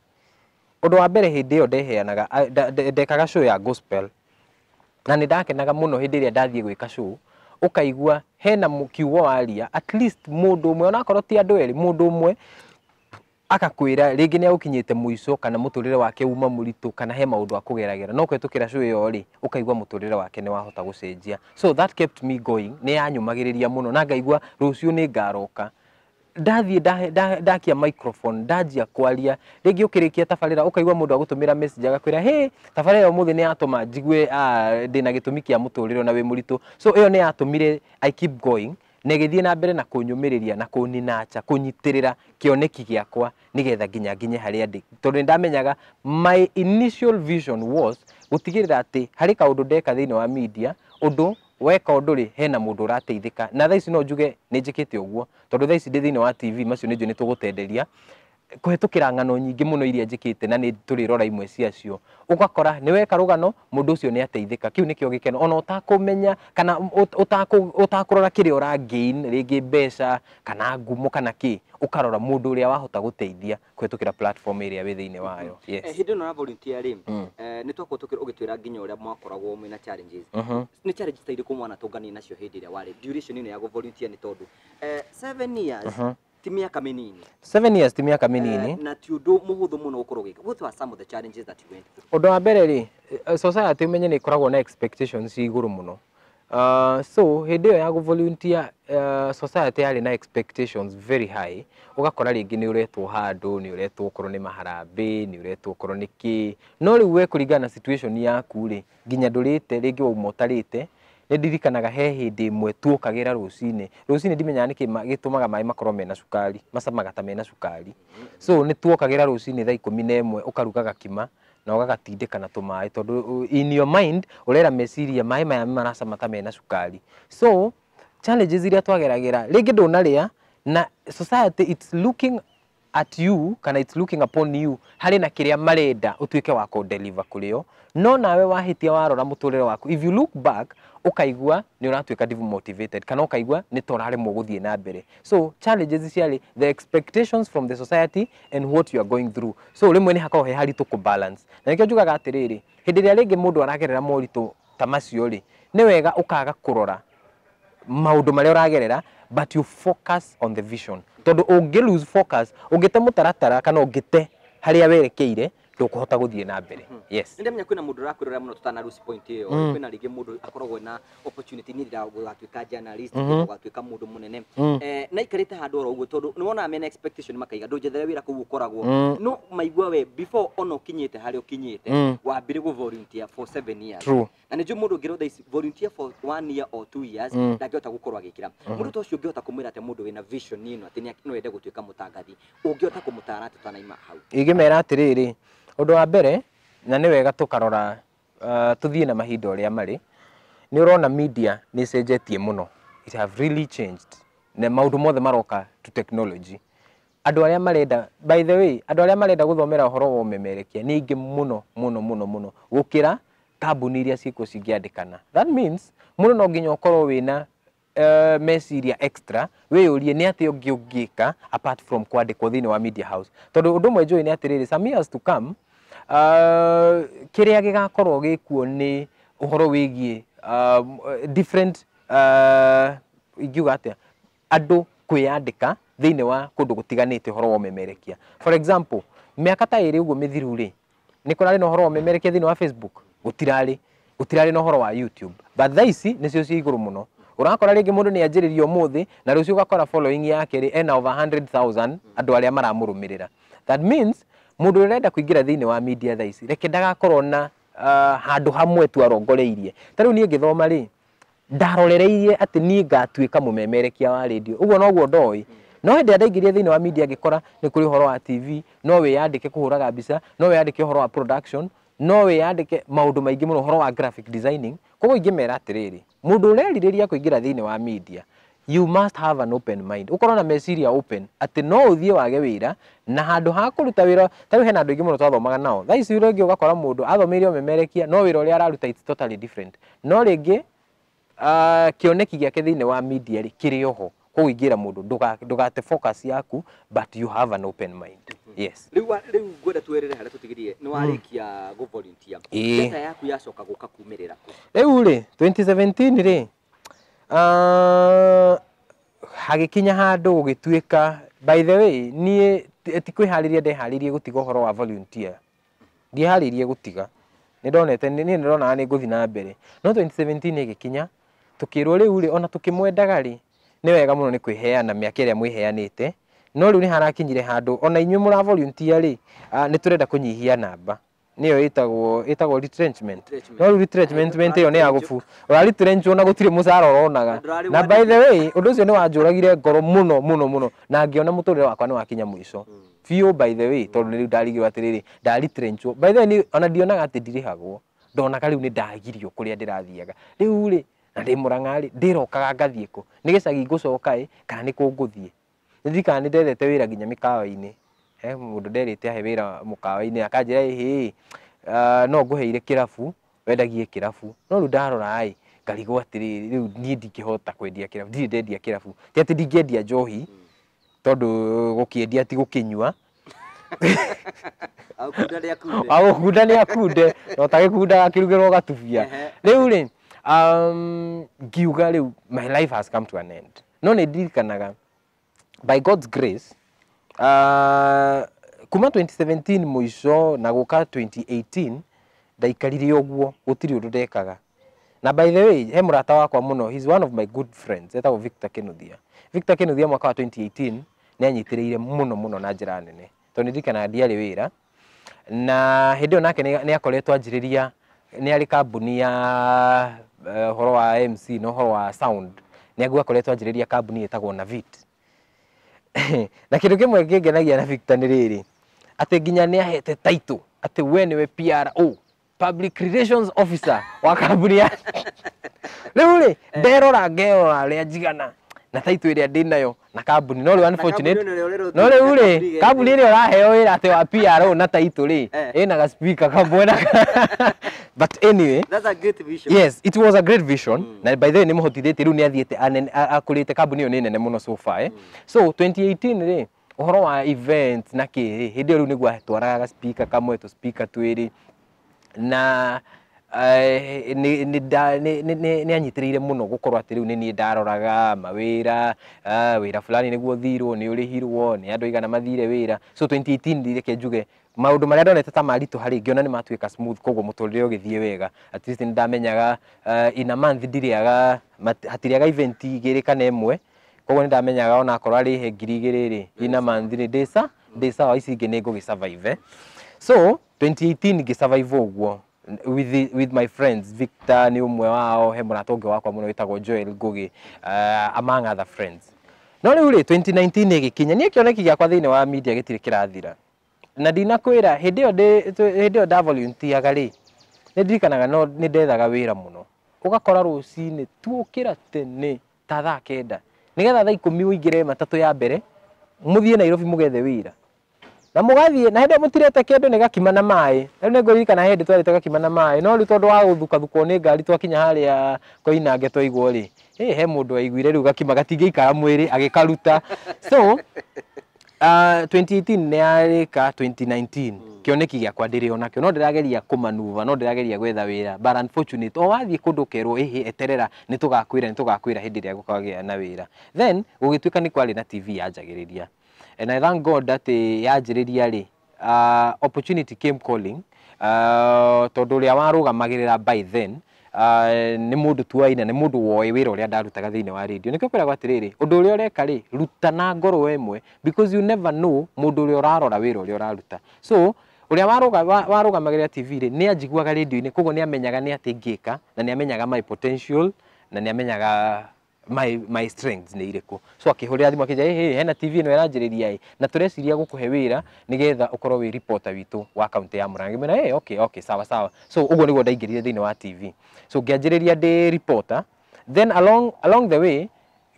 ũndũ wa mbere hĩndĩ ĩyo ndeheanaga, ndekaga show ya gospel, na nĩ ndakenaga mũno hĩndĩ ĩrĩa ndathiĩ gwĩka show, ũkaigua hena kiugo waria, at least mũndũ ũmwe, onakorwo ti andũ erĩ, mũndũ ũmwe akakwĩra rĩngĩ nĩ agũkinyĩte mũico kana mũtũrĩre wake uma mũritũ kana he maũndũ akũgeragera, no kũhetũkĩra show ĩyo rĩ, ũkaigua mũtũrĩre wake nĩ wahota gũcenjia. So that kept me going, nĩ yanyũmagĩrĩria mũno na ngaigua rũciũ nĩ ngaroka. Ndathiĩ ndakia microphone, ndanjia kwaria, rĩngĩ ũkĩrĩkia tabarĩra ũkaigua mũndũ agũtũmĩra message agakwĩra, hey, tabarĩra ya ũmũthĩ nĩ yatũma njigue ndĩna gĩtũmi kĩa mũtũrĩre ona wĩ mũritũ. So ĩyo nĩ yatũmire I keep going, na ĩgĩthiĩ na mbere na kũnyũmĩrĩria na kũninacha, kũnyitĩrĩra kĩoneki gĩakwa nĩgetha nginya nginye harĩa ndĩ, tondũ nĩ ndamenyaga my initial vision was gũtigĩrĩra atĩ harĩ kaũndũ ndeka thĩinĩ wa media, ũndũ weka ũndũ rĩ, hena mũndũ ũrateithĩka. Na thaa ici no njuge nĩ njĩkĩte ũguo, tondũ thaa ici ndĩ thĩinĩ wa TV, macio nĩ njũĩ nĩ tũgũtenderia kũhetũkĩra ng'ano nyingĩ mũno iria njĩkĩte, na nĩ tũrĩrora imwe ciacio, ũgakora nĩ weka rũgano, mũndũ ũcio nĩ ateithĩka. Kĩu nĩkĩo gĩkeno, ona ũtakũmenya kana ũtakũrora kĩrĩa ũra gain, rĩngĩ mbeca kana ngumo kana kĩ, ũkarora mũndũ ũrĩa wahota gũteithia kũhetũkĩra platform ĩrĩa wĩ thĩinĩ wayo. Yes. Hĩndĩ ĩno ya volunteer rĩ, nĩ twakorwo ũgĩtwĩra nginya ũrĩa mwakoragwo mwĩna challenges. Nĩ challenges ta irĩkũ mwanatũngania nacio hĩndĩ ĩrĩa warĩ duration ĩno ya volunteer? Nĩ tondũ 7 years ti mĩaka mĩnini. 7 years ti mĩaka mĩnini. Na ti ũndũ mũhũthũ mũno gũkorwo ũgĩka. What were some of the challenges that you went through? Ũndũ wa mbere rĩ, society ũmenye nĩ ĩkoragwo na expectations ci igũrũ mũno. So hĩndĩ ĩyo ya gũ-volunteer, society yarĩ na expectations very high. Ũgakora rĩngĩ nĩ ũretwo handũ, nĩ ũretwo okorwo nĩ maharambĩ, nĩ ũretwo okorwo nĩ kĩ, no rĩu we kũringana na situation yaku rĩ, nginya ndũrĩte, rĩngĩ wauma ũtarĩte. Nĩ ndirikanaga he hĩndĩ ĩmwe tuokagĩra rũcinĩ rũcinĩ, ndimenyaga nĩkĩ gĩtũmaga maĩ makorwo mena cukari, macamaga ta mena cukari. So nĩ tuokagĩra rũcinĩ thaa 11, ũkaruga gakima na ũgagatindĩka na tũmaĩ, tondũ in your mind ũrera meciria maĩ maya maracama ta mena cukari. So Challenges iria twageragĩra, rĩngĩ ndũnarĩa na society, it's looking at you kana it's looking upon you, harĩ na kĩrĩa marenda ũtuĩke wa kũ-deliver kũrĩ o, no nawe wahĩtia, warora mũtũrĩre waku, if you look back, ũkaigua nĩ ũratuĩka demotivated kana ũkaigua nĩ ta ũraremwo gũthiĩ na mbere. So challenges ciarĩ the expectations from the society and what you are going through. So rĩmwe nĩ hakoragwo he haritũ kũ balance, na nĩkĩo njugaga atĩrĩrĩ, hĩndĩ ĩrĩa rĩngĩ mũndũ aragerera moritũ ta macio rĩ, nĩ wega ũkaga kũrora maũndũ marĩa ũragerera, but you focus on the vision, tondũ ũngĩ lose focus, ũngĩte mũtaratara kana ũngĩte harĩa werekeire, ndũkũhota gũthiĩ na mbere. Yes. Nĩndamenya kwĩna mũndũ ũrakwĩrora mũno. Tũtana lose point ĩyo, kwĩna rĩngĩ mũndũ akoragwo na opportunity, niĩ ndĩrenda gũgatuĩka journalist, gũgatuĩka mũndũ mũnene, na ikarĩte handũ oro ũguo, tondũ nĩ wonaga mena expectation, makaiga ndũnjethere wĩra kũu ũkoragwo, no maigua we before ona ũkinyĩte harĩa ũkinyĩte, wambire gũ volunteer for 7 years. True. Na nĩ njũĩ mũndũ ũngĩrwo thaa ici volunteer for 1 year or 2 years, ndangĩhota gũkorwo agĩkĩra. Mũndũ ta ũcio ũngĩhota kũmwĩra atĩ mũndũ wĩna vision ĩno atĩ no ende gũtuĩka mũtangathi, ũngĩhota kũmũtara atĩ tũtanaima hau? Ingĩmera atĩrĩrĩ, ũndũ wa mbere, na nĩ wega tũkarora, tũthiĩ na mahinda ũrĩa marĩ. Nĩ ũrona media nĩ ĩcenjetie mũno, it have really changed, na maũndũ mothe maroka to technology. Andũ arĩa marenda, by the way, andũ arĩa marenda gũthomera ũhoro wa ũmemerekia nĩ aingĩ mũno mũno mũno mũno gũkĩra kambuni iria ciĩkuo cingĩandĩkana. That means mũndũ no nginya ũkorwo wĩna meciria extra, wĩyũrie nĩ atĩa ũngĩ ũngĩka apart from kwandĩkwo thĩinĩ wa media house, tondũ ũndũ ũmwe njũĩ nĩ atĩrĩrĩ, some years to come, kĩrĩa gĩgakorwo gĩkuo nĩ ũhoro wĩgiĩ different, ingiuga atĩa, andũ kwĩyandĩka thĩinĩ wa kũndũ gũtiganĩte ũhoro wa ũmemerekia. For example, mĩaka ta 2 ũguo mĩthiru rĩ, nĩ kũrarĩ na ũhoro wa ũmemerekia thĩinĩ wa Facebook? Gũtirarĩ. Gũtirarĩ na ũhoro wa YouTube, but thaa ici nĩcio ciĩ igũrũ mũno. Ũrakora rĩngĩ mũndũ nĩ anjĩrĩria ũmũthĩ, na rũciũ ũgakora following yake rĩ, ena over 100,000 andũ arĩa maramũrũmĩrĩra. That means mũndũ ũrĩa ũrenda kũingĩra thĩinĩ wa media thaa ici, reke ndagakorwo na handũ hamwe tu arongoreirie. Ta rĩu niĩ ngĩthoma rĩ, ndarorereirie atĩ niĩ ngatuĩka mũmemerekia wa radio, ũguo noguo ndoĩ. No hĩndĩ ĩrĩa ndaingĩrire thĩinĩ wa media, ngĩkora nĩ kũrĩ ũhoro wa TV, no wĩyandĩke kũhũraga mbica, no wĩyandĩke ũhoro wa production, no wĩyandĩke maũndũ maingĩ mũno, ũhoro wa graphic designing. Koguo ingĩmera atĩrĩrĩ, mũndũ ũrerirĩria kũingĩra thĩinĩ wa media, you must have an open mind, ũkorwo na meciria open atĩ no ũthiĩ wage wĩra, na handũ ha kũruta wĩra, ta rĩu hena andũ aingĩ mũno twathomaga nao, thaa ici rĩngĩ ũgakora mũndũ athomeire ũmemerekia, no wĩra ũrĩa araruta, it's totally different, no rĩngĩ kĩoneki gĩake thĩinĩ wa media rĩ, kĩrĩ oho. Koguo ingĩra mũndũ ndũgate focus yaku, but you have an open mind. Yes. Rĩu ngwenda twerere harĩa tũtigĩrie nĩ warĩkia gũ volunteer. Ĩĩ. Data yaku yacoka gũka kumĩrĩra kũ? Rĩu rĩ, 2017 rĩ, hagĩkinya handũ gũgĩtuĩka, by the way, niĩ ti kwĩharĩria ndeharĩirie gũtiga ũhoro wa volunteer, ndiĩharĩirie gũtiga, nĩ ndonete, niĩ nĩ ndonaga nĩ ngũthiĩ na mbere. No 2017 ĩgĩkinya, tũkĩrwo rĩu rĩ, ona tũkĩmwendaga rĩ, nĩ wega mũno nĩ kwĩheana mĩaka ĩrĩa mwĩheanĩte, no rĩu nĩ harakinyire handũ ona inyuĩ mũra volunteer rĩ, nĩ tũrenda kũnyihia namba, nĩyo ĩtagwo retrenchment. Retrenchment. No rĩu retrenchment ĩyo nĩ ya gũbu ũra retrenchwo na gũtirĩ mũcara ũronaga. Ndũrarĩ Na by the way, ũndũ ũcio nĩ wanjũragire ngoro mũno mũno mũno, na ngĩona mũtũrĩre wakwa nĩ wakinya mũico biũ, by the way, tondũ rĩu ndarigirwo atĩrĩrĩ, ndaretrenchwo. By the way, niĩ ona ndionaga atĩ ndirĩhagwo, ndonaga rĩu nĩ ndagirio kũrĩa ndĩrathiaga rĩu rĩ, na ndĩ Mũrang'a rĩ, ndĩrokaga ngathiĩ kũ? Nĩ gĩcagi ngũcoka ĩ, kana nĩ kũ ngũthiĩ? Nĩ ndirikanaga nĩ ndethete wĩra nginya mĩkawa-inĩ. He mũndũ nderĩte ahe wĩra mũkawa-inĩ, akanjĩra, ĩhĩ, no ngũheire kĩrabu wendagie kĩrabu. No rĩu ndarora ĩ, ngarigwo atĩrĩrĩ, rĩu niĩ ndingĩhota kwendia kĩrabu, ndirĩ ndendia kĩrabu. Ti atĩ ndingĩendia njohi, tondũ gũkĩendia ti gũkĩnyua. Agũkunda nĩ akunde. Agũkunda nĩ akunde, na ũtagĩkunda akĩrugĩrwo gatubia. Rĩu rĩ, ngiuga rĩu my life has come to an end. No nĩ ndirikanaga, by God's grace, kuma 2017 mũico na gũka 2018, ndaikarire ũguo, gũtirĩ ũndũ ndekaga. Na by the way, he mũrata wakwa mũno, he's one of my good friends, etagwo Victor Kinuthia. Victor Kinuthia mwaka wa 2018 nĩ anyitĩrĩire mũno mũno na njĩra nene, tondũ nĩ ndirikanaga ndiarĩ wĩra, na hĩndĩ ĩyo nake nĩ akoretwo anjĩrĩria, nĩ arĩ kambuni ya ũhoro wa MC na ũhoro wa sound, nĩ aguo akoretwo anjĩrĩria kambuni ĩtagwo Navit. Na kĩndũ kĩmwe kĩngenagia na Victor nĩ rĩrĩ, atĩ nginya nĩ ahete title atĩ we nĩwe PRO, Public Relations Officer, wa kambuni ya Rĩu rĩ nderora ngerora ũrĩa njigana na taitũ ĩrĩa ndĩnayo na kambuni, no rĩu unfortunate, no rĩu rĩ kambuni ĩrĩa ũraheo wĩra atĩ wa PRO na taitũ rĩ ĩna ga speaker kamwe na, but anyway. That's a great vision. Yes, it was a great vision. Na by the way nĩ mũhotithĩtie, rĩu nĩ athiĩte akũrĩte, kambuni ĩyo nĩ nene mũno so far, eh. So 2018 rĩ, ũhoro wa events na kĩ rĩ, hĩndĩ ĩyo rĩu nĩguo atwaraga ga speaker kamwe, tũ speaker twĩrĩ, na nĩ anyitĩrĩire mũno gũkorwo atĩ rĩu nĩ niĩ ndaroraga mawĩra, wĩra fulani nĩguo ũthirwo, nĩ ũrĩhirwo, nĩ andũ aigana mathire wĩra. So 2018, reke njuge maũndũ marĩa ndonete ta maritũ harĩ ngĩona nĩ matuĩka smooth, koguo mũtũrĩre ũgĩthiĩ wega. At least nĩ ndamenyaga in a month ndirĩaga hatirĩaga event igĩrĩ kana ĩmwe, koguo nĩ ndamenyaga ona akorwo arĩhe 2000 rĩ in a month rĩ, ndĩ sawa, ici ingĩ nĩ ngũgĩ survive, eh. So 2018 ngĩ survive ũguo with my friends. Victor nĩ ũmwe wao, he mũrata ũngĩ wakwa mũno wĩtagwo Joel Ngugi, among other friends. No rĩu rĩ 2019 ĩgĩkinya, niĩ kĩoneki gĩakwa thĩinĩ wa media gĩtirĩ kĩrathira, na ndinakwĩra hĩndĩ ĩyo nda volunteeraga rĩ, nĩ ndirikanaga no nĩ ndethaga wĩra mũno, ũgakora rũcinĩ tuokĩra tene ta thaa 9 nĩgetha thaa 10 ũingĩre matatũ ya mbere mũthiĩ Nairobi mũgethe wĩra, na mũgathiĩ na hĩndĩ ĩyo mũtirete kĩndũ, nĩ gakima na maĩ. Rĩu nĩ ngũririkana hĩndĩ twarĩte gakima na maĩ, no rĩu tondũ wa gũthukathukwo nĩ ngari twakinya harĩa Koinange twaigwo rĩ, he mũndũ waiguire rĩu gakima gatingĩikara mwĩrĩ agĩkaruta. So 2018 nĩ yarĩka, 2019 kĩoneki gĩakwa ndĩrĩ onakĩo, no ndĩrageria kũmanuva, no ndĩrageria gwetha wĩra, but unfortunate o wathiĩ kũndũ ũkerwo ĩhĩ eterera, nĩ tũgakwĩra hĩndĩ ĩrĩa gũkagĩa na wĩra. Then gũgĩtuĩka nĩ kwarĩ na TV yanjagĩrĩria, and I thank God atĩ yanjĩrĩria rĩ, opportunity came calling, tondũ ũrĩa warũgamagĩrĩra by then nĩ mũndũ tuaina, nĩ mũndũ woĩ wĩra ũrĩa ndarutaga thĩinĩ wa radio. Nĩkĩo kwĩragwo atĩrĩrĩ, ũndũ ũrĩa ũreka rĩ, ruta na ngoro ĩmwe, because you never know mũndũ ũrĩa ũrarora wĩra ũrĩa ũraruta. So ũrĩa warũgamagĩrĩra TV rĩ, nĩ anjiguaga radio-inĩ, koguo nĩ amenyaga nĩ atĩ ngĩka, na nĩ amenyaga my potential, na nĩ amenyaga my strengths nĩ irĩkũ. So akĩhũrĩra thimũ akĩnjĩra, "Hey, hena TV ĩno ĩranjĩrĩria ĩ, na tũreciria gũkũhe wĩra nĩgetha ũkorwo wĩ reporter witũ wa kaunti ya Murang'a." Ngĩmwĩra, "Hey, okay, sawa sawa." So ũguo nĩguo ndaingĩrire thĩinĩ wa TV. So ngĩanjĩrĩria ndĩ reporter, then along the way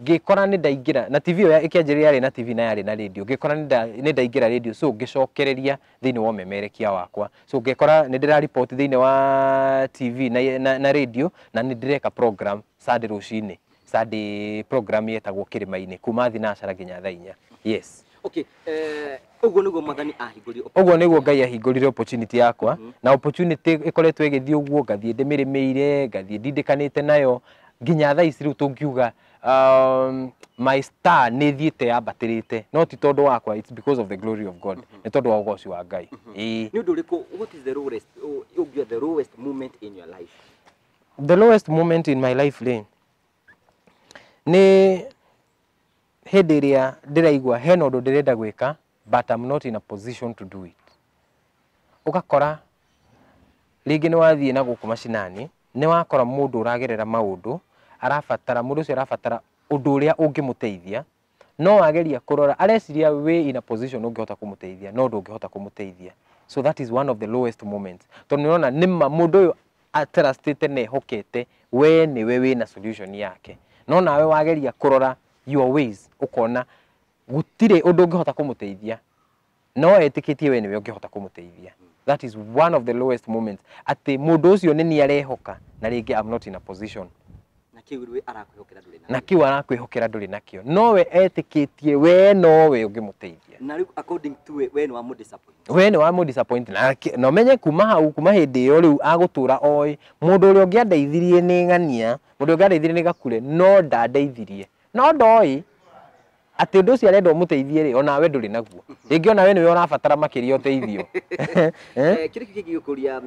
ngĩkora nĩ ndaingĩra na TV ĩyo ĩkĩanjĩrĩria, yarĩ na TV na yarĩ na radio, ngĩkora nĩ ndaingĩra radio. So ngĩcokereria thĩinĩ wa ũmemerekia wakwa, so ngĩkora nĩ ndĩra report thĩinĩ wa TV na radio, na nĩ ndĩreka program Sunday rũcinĩ, Sunday program yetagwo Kĩrĩma-inĩ kuma thinacara nginya thaa 4, yes. Okay, ũguo nĩguo Mwathani ahingũrire. Ũguo nĩguo Ngai ahingũrire opportunity yakwa, na opportunity ĩkoretwo ĩgĩthiĩ ũguo, ngathiĩ ndĩmĩrĩmĩire, ngathiĩ ndindĩkanĩte nayo nginya thaa ici. Rĩu tũngiuga my star nĩ ĩthiĩte yambatĩrĩte, no ti tondũ wakwa, it's because of the glory of God, nĩ tondũ wa ũgoci wa Ngai, ĩĩ. Nĩ ũndũ ũrĩkũ, what is the lowest, ũngiuga the lowest moment in your life? The lowest moment in my life rĩ, nĩ hĩndĩ ĩrĩa ndĩraigua hena ũndũ ndĩrenda gwĩka, but I'm not in a position to do it. Ũgakora rĩngĩ nĩ wathiĩ na gũkũ macinani, nĩ wakora mũndũ ũragerera maũndũ, arabatara, mũndũ ũcio arabatara ũndũ ũrĩa ũngĩmũteithia, no wageria kũrora areciria wĩ in a position ũngĩhota kũmũteithia, no ndũngĩhota kũmũteithia. So that is one of the lowest moments, tondũ nĩ ũrona nĩma mũndũ ũyũ atrustĩte na ehokete we nĩwe wĩna solution yake, no nawe wageria kũrora your ways ũkona gũtirĩ ũndũ ũngĩhota kũmũteithia, no etĩkĩtie we nĩwe ũngĩhota kũmũteithia. That is one of the lowest moments, atĩ mũndũ ũcio nĩ niĩ arehoka na rĩngĩ I'm not in a position. Na kĩu rĩ arakwĩhokera ndũrĩ na kĩu arakwĩhokera ndũrĩ nakĩo, nowe etĩkĩtie we nowe ũngĩmũteithia. Na rĩu according to we nĩ wamũ disappoint. We nĩ wamũ disappoint, na ũmenye kuma hau, kuma hĩndĩ ĩyo rĩu agũtũra oĩ mũndũ ũrĩa ũngĩandeithirie nĩ ng'ania, mũndũ ũrĩa ũngĩandeithirie nĩ gakure, no ndandeithirie, no ndoĩ atĩ ũndũ ũcio arenda ũmũteithie rĩ, onawe ndũrĩ naguo, rĩngĩ onawe nĩwe ũrabatara makĩria ũteithio. Eh? Kĩrĩa kĩngĩ gĩkũria,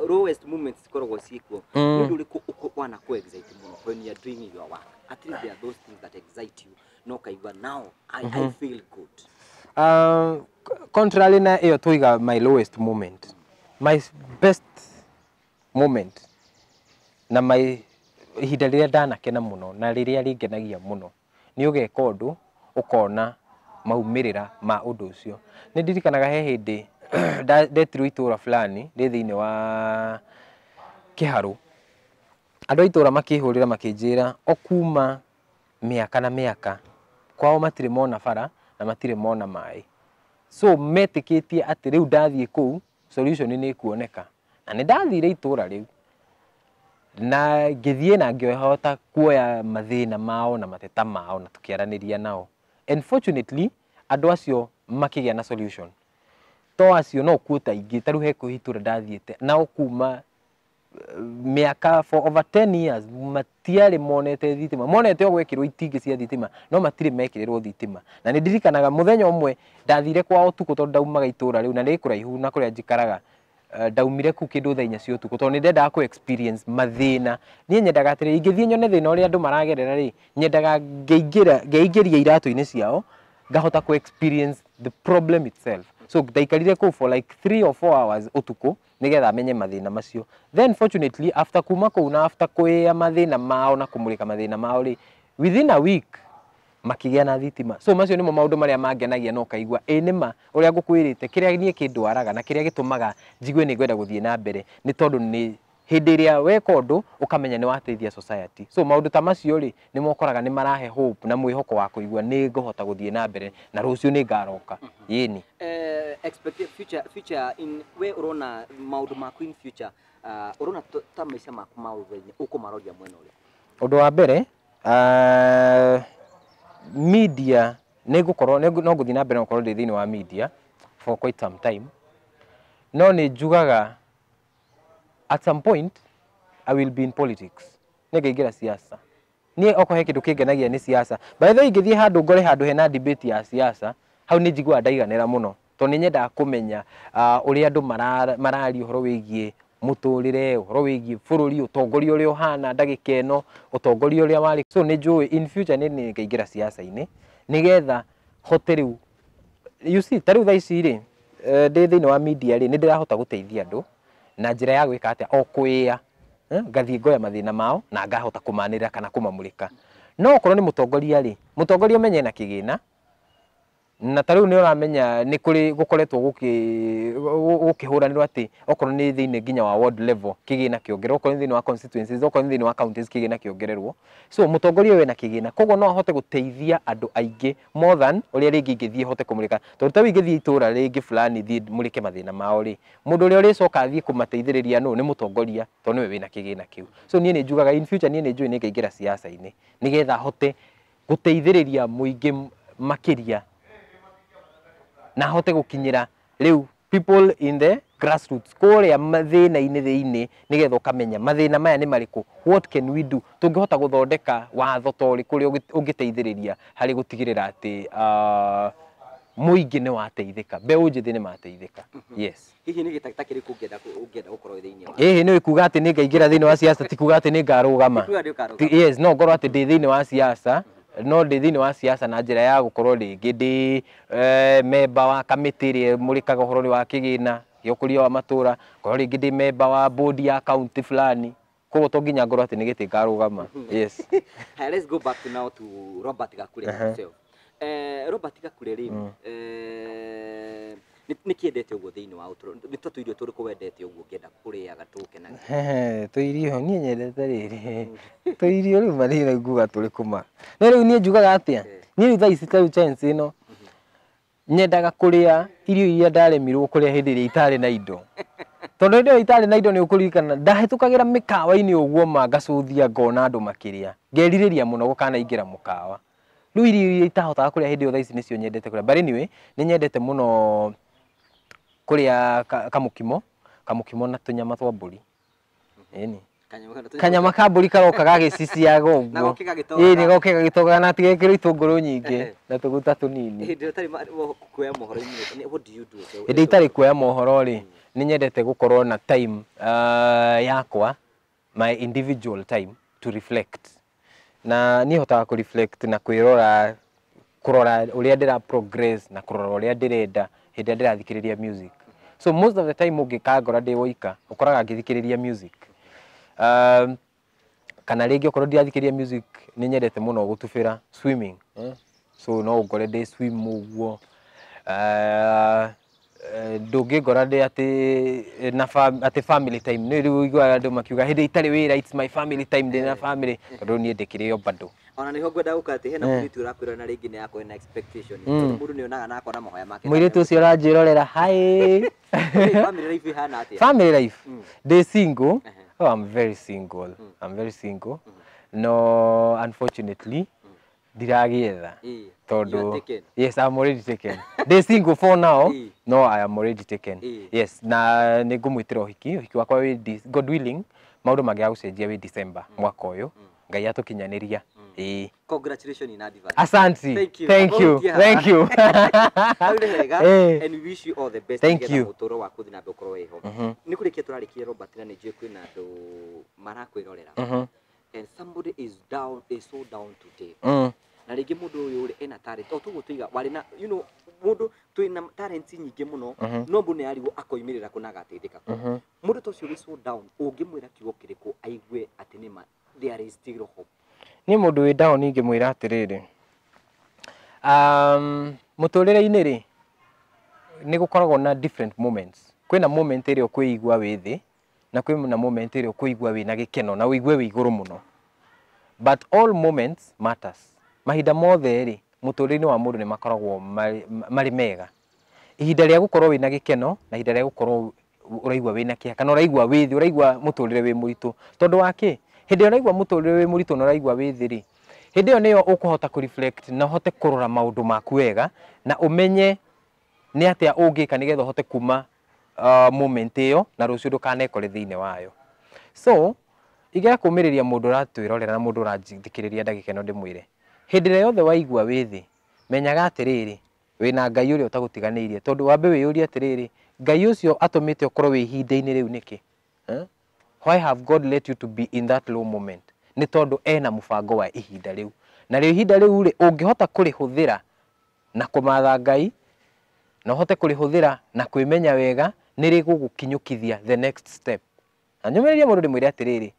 lowest moments cikoragwo ciĩkuo, nĩ ũndũ ũrĩkũ wana kũ excite mũno when you are doing your work? At least there are those things that excite you no kaigua now I feel good. Contrary na ĩyo tũiga my lowest moment, my best moment na my ihinda rĩrĩa ndanakena mũno na rĩrĩa rĩngenagia mũno nĩ ũgeka ũndũ ũkona maumĩrĩra ma ũndũ ũcio. Nĩ ndirikanaga he hĩndĩ ndetirwo itũra fulani rĩ thĩinĩ wa Kĩharũ. Andũ a itũra makĩhũrĩra makĩnjĩra o kuma mĩaka na mĩaka kwao matirĩ mona bara na matirĩ mona maĩ. So metĩkĩtie atĩ rĩu ndathiĩ kũu solution nĩ ĩkuoneka. Na nĩ ndathire itũra rĩu na ngĩthiĩ na ngĩhota kuoya mathĩna mao na mateta mao na tũkĩaranĩria nao. And fortunately andũ acio makĩgĩa na solution. To acio no kuo ta ingĩ, ta rĩu he itũra ndathiĩte nao kuma mĩaka for over 10 years matiarĩ monete thitima, monete o gwekĩrwo itingĩ cia thitima no matirĩ mekĩrĩrwo thitima. Na nĩ ndirikanaga mũthenya ũmwe ndathire kwao ũtukũ tondũ ndaumaga itũra rĩu na rĩ kũraihu na kũrĩa njikaraga. Ndaumire kũu kĩndũ thaa inya cia ũtukũ tondũ nĩ ndendaga kũ experience mathĩna. Niĩ nyendaga atĩrĩ, ingĩthiĩ nyone thĩna ũrĩa andũ maragerera rĩ, nyendaga ngeingĩria iratũ-inĩ ciao ngahota kũ experience the problem itself. So ndaikarire kũu for like 3 or 4 hours ũtukũ nĩgetha menye mathĩna macio. Then fortunately after kuma kũu na after kwĩa mathĩna mao na kũmũrĩka mathĩna mao rĩ, within a week makĩgĩa na thitima. So macio nĩmo maũndũ marĩa mangenagia na ũkaigua ĩ nĩma ũrĩa ngũkwĩrĩte kĩrĩa niĩ kĩndwaraga na kĩrĩa gĩtũmaga njigue nĩ ngwenda gũthiĩ na mbere nĩ tondũ nĩ hĩndĩ ĩrĩa weka ũndũ ũkamenya nĩ wateithia society. So maũndũ ta macio rĩ nĩ mokoraga nĩ marahe hope na mwĩhoko wa kũigua nĩ ngũhota gũthiĩ na mbere na rũciũ nĩ ngaroka. Yĩni. Expect future in we urona maũndũ maku in future, urona ta maica maku ma ũthutha-inĩ ũkũmaroria mwena ũrĩkũ? Ũndũ wa mbere, media nĩ ngũkorwo no ngũthiĩ na mbere na gũkorwo ndĩ thĩinĩ wa media for quite some time, no nĩ njugaga at some point I will be in politics. Nĩ ngaingĩra siasa. Niĩ okorwo he kĩndũ kĩngenagia nĩ siasa. By the way ingĩthiĩ handũ ngore handũ hena debate ya siasa, hau nĩ njiguaga ndaiganĩra mũno tondũ nĩ nyendaga kũmenya ũrĩa andũ mararia ũhoro wĩgiĩ mũtũrĩre, ũhoro wĩgiĩ bũrũri, ũtongoria ũrĩa ũhana ndagĩka ĩno, ũtongoria ũrĩa warĩ. So nĩ njũĩ in future nĩ ngaingĩra siasa-inĩ nĩgetha hote rĩu, you see, ta rĩu thaa ici rĩ, ndĩ thĩinĩ wa media rĩ, nĩ ndĩrahota gũteithia andũ na njĩra ya gwĩka atĩa, o kwĩa, ngathiĩ ngoya mathĩna mao na ngahota kũmanĩrĩra kana kũmamũrĩka. No okorwo nĩ mũtongoria rĩ, mũtongoria ũmenye na kĩgĩna, na ta rĩu nĩ ũramenya nĩ kũrĩ gũkoretwo gũkĩhũranĩrwo atĩ okorwo nĩ thĩinĩ nginya wa ward level kĩgĩna kĩongererwo, okorwo nĩ thĩinĩ wa constituencies, okorwo nĩ thĩinĩ wa counties kĩgĩna kĩongererwo. So mũtongoria ũyũ ena kĩgĩna, koguo no ahote gũteithia andũ aingĩ more than ũrĩa rĩngĩ ingĩthiĩ hote kũmũrĩka. Tondũ ta rĩu ingĩthiĩ itũra rĩngĩ fulani thiĩ mũrĩke mathĩna mao rĩ, mũndũ ũrĩa ũrĩcoka athiĩ kũmateithĩrĩria nũ? Nĩ mũtongoria, tondũ nĩwe wĩna kĩgĩna kĩu. So niĩ nĩ njugaga in future niĩ nĩ njũĩ nĩ ngaingĩra siasa-inĩ nĩgetha hote gũteithĩrĩria mũingĩ makĩria na hote gũkinyĩra rĩu people in the grassroots kũrĩa mathĩna-inĩ thĩinĩ, nĩgetha ũkamenya mathĩna maya nĩ marĩkũ, what can we do, tũngĩhota gũthondeka watho ta ũrĩkũ ũrĩa ũngĩteithĩrĩria harĩ gũtigĩrĩra atĩ mũingĩ nĩ wateithĩka, mbeũ njĩthĩ nĩ mateithĩka. Yes. Hihi nĩ gĩtĩ ta kĩrĩkũ ũngĩenda gũkorwo thĩinĩ wa? Ĩhĩ nĩ kuga atĩ nĩ ngaingĩra thĩinĩ wa siasa, ti kuga atĩ nĩ ngarũgama. Ti kuga nĩ ũkarũgama. Yes, no ngorwo atĩ ndĩ thĩinĩ wa siasa, no ndĩ thĩinĩ wa siasa na njĩra ya gũkorwo rĩngĩ ndĩ member wa kamĩtĩ ĩrĩa ĩmũrĩkaga ũhoro wa kĩgĩna gĩa ũkũria wa matũra, ngorwo rĩngĩ ndĩ member wa board ya county fulani, koguo to nginya ngorwo atĩ nĩ gĩtĩ ngarũgama. Yes. Haya, let's go back to now to Robert Gakure himself. Robert Gakure rĩ, nĩ kĩendete ũguo thĩinĩ wa ũtũũro? Nĩ ta tũirio tũrĩkũ wendete ũguo ũngĩenda kũrĩaga tũgũkenagia? Tũirio niĩ nyendete rĩrĩ, tũirio rĩu marĩ nguga tũrĩkũ ma. No rĩu niĩ njugaga atĩa? Niĩ rĩu thaa ici ta rĩu chance ĩno nyendaga kũrĩa irio iria ndaremirwo kũrĩa hĩndĩ ĩrĩa itarĩ na indo. Tondũ hĩndĩ ĩyo itarĩ na indo nĩ ũkũririkana ndahĩtũkagĩra mĩkawa-inĩ ũguo ma ngacũthia ngona andũ makĩrĩa, ngerirĩria mũno gũkanaingĩra mũkawa. Rĩu irio iria itahotaga kũrĩa hĩndĩ ĩyo thaa ici nĩcio nyendete kũrĩa. But anyway, nĩ nyendete mũno kũrĩa kamũkimo, kamũkimo na tũnyama twa mbũri. Ĩni. Kanyama ka mbũri karoka gagĩciciaga ũguo. Na goke gagĩtogaga. Ĩni, goke gagĩtogaga na tigekĩrwo itũngũrũ nyingĩ na tũguta tũnini. Hĩndĩ ĩrĩa ũtarĩ kuoya mohoro-inĩ, what do you do? Hĩndĩ itarĩ kuoya mohoro rĩ, nĩ nyendete gũkorwo na time yakwa, my individual time to reflect. Na niĩ hotaga kũ reflect na kwĩrora, kũrora ũrĩa ndĩra progress na kũrora ũrĩa ndĩrenda hĩndĩ ĩrĩa ndĩrathikĩrĩria music. So most of the time ũngĩkangora ndĩ woika, ũkoraga ngĩthikĩrĩria music. Kana rĩngĩ okorwo ndirathikĩrĩria music, nĩ nyendete mũno gũtubĩra swimming. So no ũngore ndĩ swim ũguo. Ndũngĩngora ndĩ atĩ na atĩ family time. Nĩ rĩu ũiguaga andũ makiuga hĩndĩ itarĩ wĩra, it's my family time, ndĩ na family, tondũ niĩ ndĩkĩrĩ o bado. Ona nĩho ngwenda gũka atĩ hena mũirĩtu ũrakwĩra na rĩngĩ nĩ akorwo na expectation, tondũ mũndũ nĩ onaga na akona mahoya make. Mũirĩtu ũcio ũranjĩrorera, hi. Family life ĩhana atĩa? Family life, ndĩ single. Oh, I'm very single. I'm very single. No, unfortunately ndiragĩetha tondũ You are taken. Yes, I'm already taken. Ndĩ single for now. No, I am already taken. Yes, na nĩ ngũmwĩtĩra ũhiki. Ũhiki wakwa wĩ God willing, maũndũ mangĩaga gũcenjia, wĩ December mwaka ũyũ, Ngai atũkinyanĩria. Ĩĩ. Congratulations in advance. Asante. Thank you. Thank you. Thank you. Hau nĩ hega. And we wish you all the best. Thank you. Mũtũrĩre waku ũthiĩ na mbere ũkorwo wĩho. Nĩ kũrĩkia tũrarĩkia, Robert, na nĩ njũĩ kwĩna andũ marakwĩrorera and somebody is down, is so down today, na rĩngĩ mũndũ ũyũ rĩ ena talent o toguo tuiga warĩ na mũndũ twĩna talent nyingĩ mũno, no mũndũ nĩ arigwo akoimĩrĩra kũ na agateithĩka kũ. Mũndũ ta ũcio wĩ so down, ũngĩmwĩra kiugo kĩrĩkũ aigue atĩ nĩma there is still hope? Niĩ mũndũ wĩ down ingĩmwĩra atĩrĩrĩ, mũtũrĩre-inĩ rĩ, nĩ gũkoragwo na different moments. Kwĩna moment ĩrĩa ũkwĩigua wĩ thĩ, na kwĩna moment ĩrĩa ũkwĩigua wĩna gĩkeno na ũigue wĩ igũrũ mũno, but all moments matters. Mahinda mothe rĩ, mũtũrĩre-inĩ wa mũndũ nĩ makoragwo marĩ mega. Ihinda rĩa gũkorwo wĩna gĩkeno na ihinda rĩa gũkorwo ũraigua wĩna kĩeha kana ũraigua wĩ thĩ, ũraigua mũtũrĩre wĩ mũritũ. Tondũ wa kĩ? Hĩndĩ ĩrĩa ũraigua mũtũrĩre wĩ mũritũ na ũraigua wĩ thĩ rĩ, hĩndĩ ĩyo nĩyo ũkũhota kũ reflect na ũhote kũrora maũndũ maku wega na ũmenye nĩ atĩa ũngĩka nĩgetha ũhote kuma moment ĩyo na rũciũ ndũkanekore thĩinĩ wayo. So ingĩaga kũmĩrĩria mũndũ ũratwĩrorera na mũndũ ũranjithikĩrĩria ndagĩka ĩno, ndĩmwĩre hĩndĩ ĩrĩa yothe waigua wĩ thĩ, menyaga atĩrĩrĩ, wĩna Ngai ũrĩa ũtagũtiganĩirie. Tondũ wambe wĩyũrie atĩrĩrĩ, Ngai ũcio atũmĩte ũkorwo wĩ ihinda-inĩ rĩu nĩkĩ? Eh? Why have God let you to be in that low moment? Nĩ tondũ ena mũbango wa ihinda rĩu, na rĩo ihinda rĩu rĩ, ũngĩhota kũrĩhũthĩra na kũmatha Ngai na ũhote kũrĩhũthĩra na kwĩmenya wega, nĩ rĩgũgũkinyũkithia the next step. Na nyũmĩrĩrie mũndũ ndĩmwĩre atĩrĩrĩ,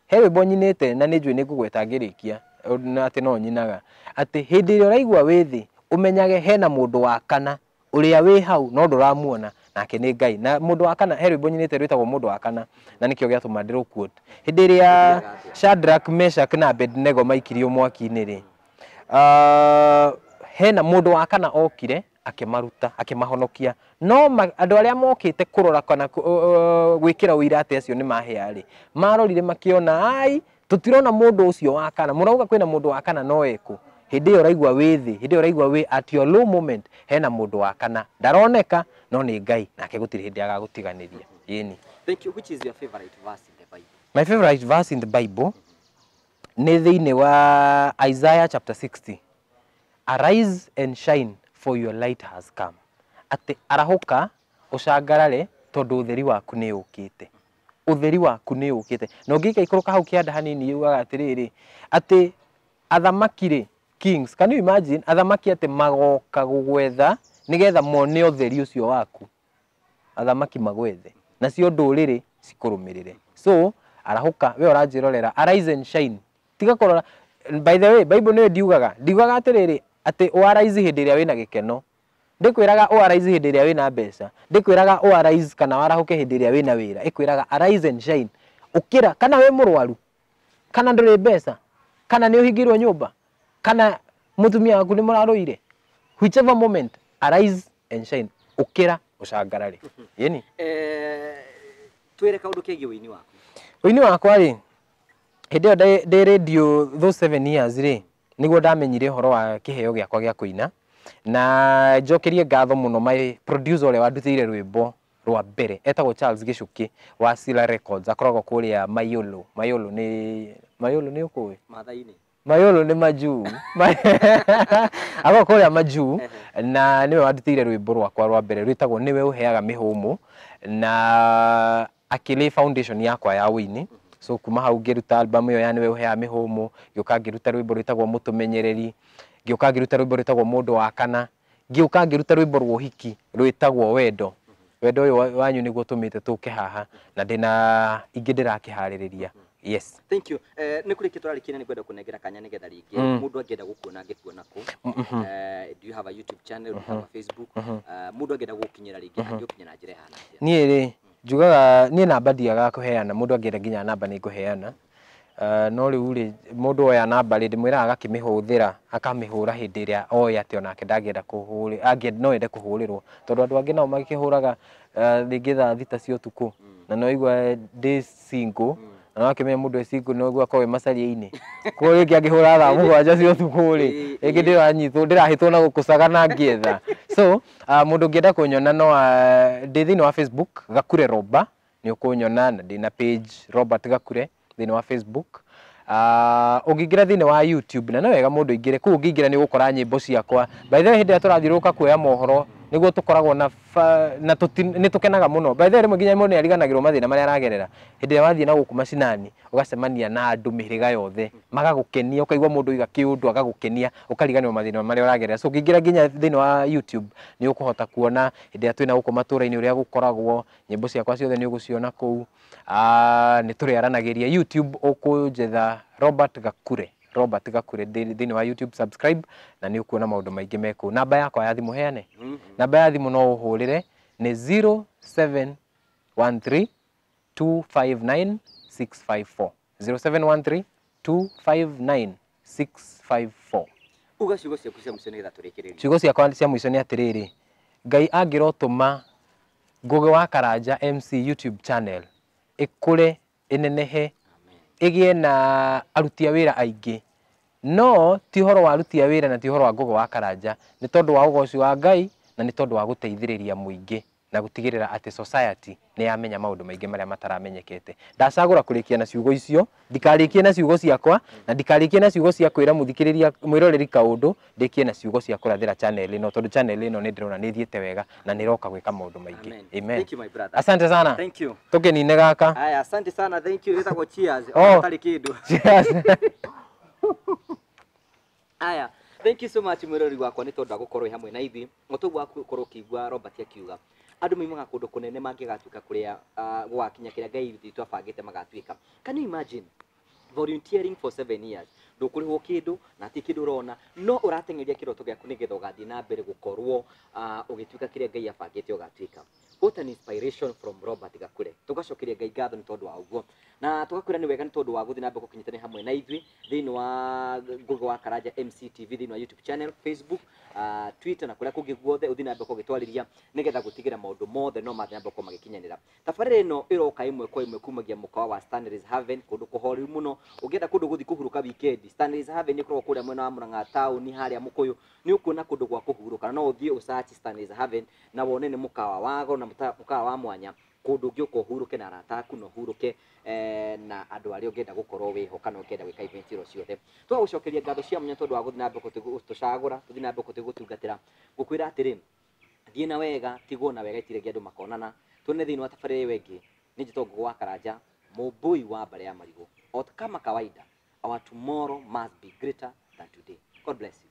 he rwĩmbo nyinĩte na nĩ njũĩ nĩ ngũgweta ngĩrĩkia, na atĩ no nyinaga atĩ hĩndĩ ĩrĩa ũraigua wĩ thĩ, ũmenyage hena mũndũ wa kana ũrĩa wĩ hau no ndũramuona, nake nĩ Ngai. Na mũndũ wa kana, he rwĩmbo nyinĩte rwĩtagwo Mũndũ wa Kana, na nĩkĩo gĩatũma ndĩrũ-quote. Hĩndĩ ĩrĩa Shadrach, Meshach na Abednego maikirio mwaki-inĩ rĩ, hena mũndũ wa kana okire akĩmaruta, akĩmahonokia. No andũ arĩa mokĩte kũrora kana gwĩkĩra ũira atĩ acio nĩ mahĩa rĩ, marorire makĩona, ai, tũtirona mũndũ ũcio wa kana, mũrauga kwĩna mũndũ wa kana, no ekũ? Hĩndĩ ĩyo ũraigua wĩ thĩ, hĩndĩ ĩyo ũraigua wĩ at your low moment, hena mũndũ wa kana ndaroneka, no nĩ Ngai, nake gũtirĩ hĩndĩ agagũtiganĩria. Ĩni. Thank you. Which is your favorite verse in the Bible? My favorite verse in the Bible nĩ thĩinĩ wa Isaiah chapter 60: "Arise and shine, for your light has come." Atĩ arahũka ũcangarare, tondũ ũtheri waku nĩ ũkĩte, ũtheri waku nĩ ũkĩte. Na ũngĩikaikũrũka hau kĩanda hanini, yugaga atĩrĩrĩ, atĩ athamaki rĩ, kings, can you imagine, athamaki atĩ magoka gũgwetha nĩgetha mone ũtheri ũcio waku. Athamaki magwethe, nacio ndũrĩrĩ cikũrũmĩrĩre. So arahũka, we ũranjĩrorera, arise and shine. Tiga kũrora. By the way, Bible nĩyo ndiugaga atĩrĩrĩ, atĩ ũ arise hĩndĩ ĩrĩa wĩna gĩkeno. Ndĩkwĩraga ũ arise hĩndĩ ĩrĩa wĩna mbeca, ndĩkwĩraga ũ arise kana warahũke hĩndĩ ĩrĩa wĩna wĩra. Ĩkwĩraga arise and shine, ũkĩra, kana wĩ mũrwaru, kana ndũrĩ mbeca, kana nĩ ũhingĩirwo nyũmba, kana mũtumia waku nĩ mũrarũire, whichever moment, arise and shine, ũkĩra ũcangarare. Yeni. Twĩre kaũndũ kegiĩ ũini waku. Ũini wakwa rĩ, hĩndĩ ĩyo ndĩ radio those 7 years rĩ, nĩguo ndamenyire ũhoro wa kĩheo gĩakwa gĩa kũina. Na njokerie ngatho mũno my producer ũrĩa wandutĩire rwĩmbo rwa mbere, etagwo Charles Gĩcũkĩ wa Sila Records, akoragwo kũrĩa Mayolo. Mayolo nĩ, Mayolo nĩ ũkũĩ? Mathai-inĩ. Mayolo nĩ majuu, akoragwo kũrĩa majuu, na nĩwe wandutĩire rwĩmbo rwakwa rwa mbere rwĩtagwo Nĩwe Ũheaga Mĩhũmũ, na akĩlay foundation yakwa ya ũini. So kuma hau ngĩruta album ĩyo ya Nĩwe Ũheaga Mĩhũmũ, ngĩũka ngĩruta rwĩmbo rwĩtagwo Mũtũmenyereri, ngĩũka ngĩruta rwĩmbo rwĩtagwo Mũndũ wa Kana, ngĩũka ngĩruta rwĩmbo rwa ũhiki rwĩtagwo Wendo, Wendo Ũyũ Wanyu Nĩguo Ũtũmĩte Tũke Haha, na ndĩna ingĩ ndĩrakĩharĩrĩria. Yes. Thank you. Nĩ kũrĩkia tũrarĩkia na nĩ ngwenda kũnengera kanya nĩgetha rĩngĩ mũndũ angĩenda gũkuona angĩkuona kũ? Do you have a YouTube channel? Do you have a Facebook? Mũndũ angĩenda gũkinyĩra rĩngĩ angĩũkinyĩra na njĩra ĩhana atĩa? Niĩ rĩ, njugaga niĩ namba ndiagaga kũheana, mũndũ angĩenda nginya namba nĩ ngũheana. No rĩu rĩ, mũndũ oya namba rĩ, ndĩmwĩraga agakĩmĩhũthĩra, akamĩhũra hĩndĩ ĩrĩa oĩ atĩ onake ndangĩenda kũhũrĩ, no ende kũhũrĩrwo, tondũ andũ angĩ nao magĩkĩhũraga rĩngĩ thaa 6 cia ũtukũ, na no igua ndĩ single, na no akĩmenya mũndũ e single no igua akorwo e macaria-inĩ, koguo rĩngĩ angĩhũra thaa 7 cia ũtukũ rĩ, rĩngĩ ndĩranyitwo, ndĩrahĩtwo na gũkũcaga na ngĩetha. So mũndũ ũngĩenda kũnyona no ndĩ thĩinĩ wa Facebook Gakure Roba, nĩ ũkũnyona, na ndĩ na page Robert Gakure thĩinĩ wa Facebook. Ũngĩingĩra thĩinĩ wa YouTube, na no wega mũndũ aingĩre kũu, ũngĩingĩra nĩ ũgũkora nyĩmbo ciakwa. By the way, hĩndĩ ĩrĩa tũrathiũrũrũka kuoya mohoro nĩguo tũkoragwo na na nĩ tũkenaga mũno. By the way, rĩmwe nginya mũndũ nĩ ariganagĩrwo mathĩna marĩa aragerera. Hĩndĩ ĩrĩa wathiĩ na gũkũ macinani, ũgacemania na andũ mĩhĩrĩga yothe, magagũkenia, ũkaigua mũndũ oiga kĩũndũ agagũkenia, ũkariganĩrwo mathĩna marĩa ũragerera. So ũngĩingĩra nginya thĩinĩ wa YouTube nĩ ũkũhota kuona hĩndĩ ĩrĩa twĩna gũkũ matũra-inĩ ũrĩa gũkoragwo, nyĩmbo ciakwa ciothe nĩ ũgũciona kũu. Nĩ tũrĩaranagĩria YouTube, ũkũnjetha Robert Gakure, Robert Gakure thĩinĩ wa YouTube, subscribe na nĩ ũkuona maũndũ maingĩ me kũu. Namba yakwa ya thimũ heane? Namba ya thimũ no ũhũrĩre nĩ 0713 259 654, 0713 259 654. Uga ciugo ciaku cia mũico nĩgetha tũrĩkĩrĩrie. Ciugo ciakwa cia mũico nĩ atĩrĩrĩ, Ngai angĩrotũma Ngũgĩ wa Karanja MC YouTube channel ĩkũre, ĩnenehe, ĩgĩe na aruti a wĩra aingĩ, no ti ũhoro wa aruti a wĩra na ti ũhoro wa Ngũgĩ wa Karanja, nĩ tondũ wa ũgoci wa Ngai na nĩ tondũ wa gũteithĩrĩria mũingĩ na gũtigĩrĩra atĩ society nĩ yamenya maũndũ maingĩ marĩa mataramenyekete. Ndacagũra kũrĩkia na ciugo icio, ndikarĩkie na ciugo ciakwa na ndikarĩkie na ciugo cia kwĩra mũthikĩrĩria mwĩroreri kaũndũ, ndĩkie na ciugo cia kũrathĩra channel ĩno, tondũ channel ĩno nĩ ndĩrona nĩ ĩthiĩte wega na nĩ ĩroka gwĩka maũndũ maingĩ. Amen. Thank you, my brother. Asante sana. Thank you. Tũkĩnine gaka. Aya, asante sana, thank you. Ĩtagwo cheers. Oh. Hatarĩ kĩndũ. Cheers. Aya, thank you so much mwĩroreri wakwa nĩ tondũ wa gũkorwo wĩ hamwe na ithuĩ. O toguo gũkorwo ũkĩigua Robert akiuga andũ maimaga kũndũ kũnene mangĩgatuĩka kũrĩa gũgakinya kĩrĩa Ngai witũ abangĩte magatuĩka. Can you imagine volunteering for 7 years, ndũkũrĩhwo kĩndũ na ti kĩndũ ũrona, no ũrateng'eria kĩroto gĩaku nĩgetha ũgathiĩ na mbere gũkorwo ũgĩtuĩka kĩrĩa Ngai abangĩte ũgatuĩka. What an inspiration from Robert Gakure. Tũgacokeria Ngai ngatho nĩ tondũ wa ũguo, na tũgakwĩra nĩ wega nĩ tondũ wa gũthiĩ na mbere gũkinyitanĩra hamwe na ithuĩ thĩinĩ wa Ngũgĩ wa Karanja MCTV, thĩinĩ wa YouTube channel, Facebook, Twitter na kũrĩa kũngĩ guothe ũthiĩ na mbere gũgĩtwarĩria nĩgetha gũtigĩra maũndũ mothe no mathiĩ na mbere gũkorwo magĩkinyanĩra. Tabarĩra ĩno ĩroka ĩmwe kwa ĩmwe kumagia mũkawa wa Stanley's Haven, kũndũ kũhoreru mũno. Ũngĩenda kũndũ gũthiĩ kũhurũka weekend, Stanley's Haven ĩkoragwo kũrĩa mwena wa Murang'a taũni harĩa Mũkũyũ, nĩ ũkuona kũndũ gwa kũhurũka, na no ũthiĩ ũsearch Stanley's Haven na wone nĩ mũkawa wa goro na mũkawa wa mwanya, kũndũ ũngĩũka ũhurũke na arata aku na ũhurũke na andũ arĩa ũngĩenda gũkorwo wĩho kana ũngĩenda gwĩka event iro ciothe. Tũgagũcokeria ngatho cia mwanya tondũ wa gũthiĩ na mbere gũtũcagũra, tũthiĩ na mbere gũtũtungatĩra. Ngũkwĩra atĩrĩ, thiĩ na wega, tigwo na wega, itirĩ andũ makonana. Tuone thĩinĩ wa tabarĩra ĩyo ĩngĩ. Nĩ njĩtagwo Ngũgĩ wa Karanja, mũmbũi wa mbarĩ ya marigũ. O kama kawaida, our tomorrow must be greater than today. God bless you.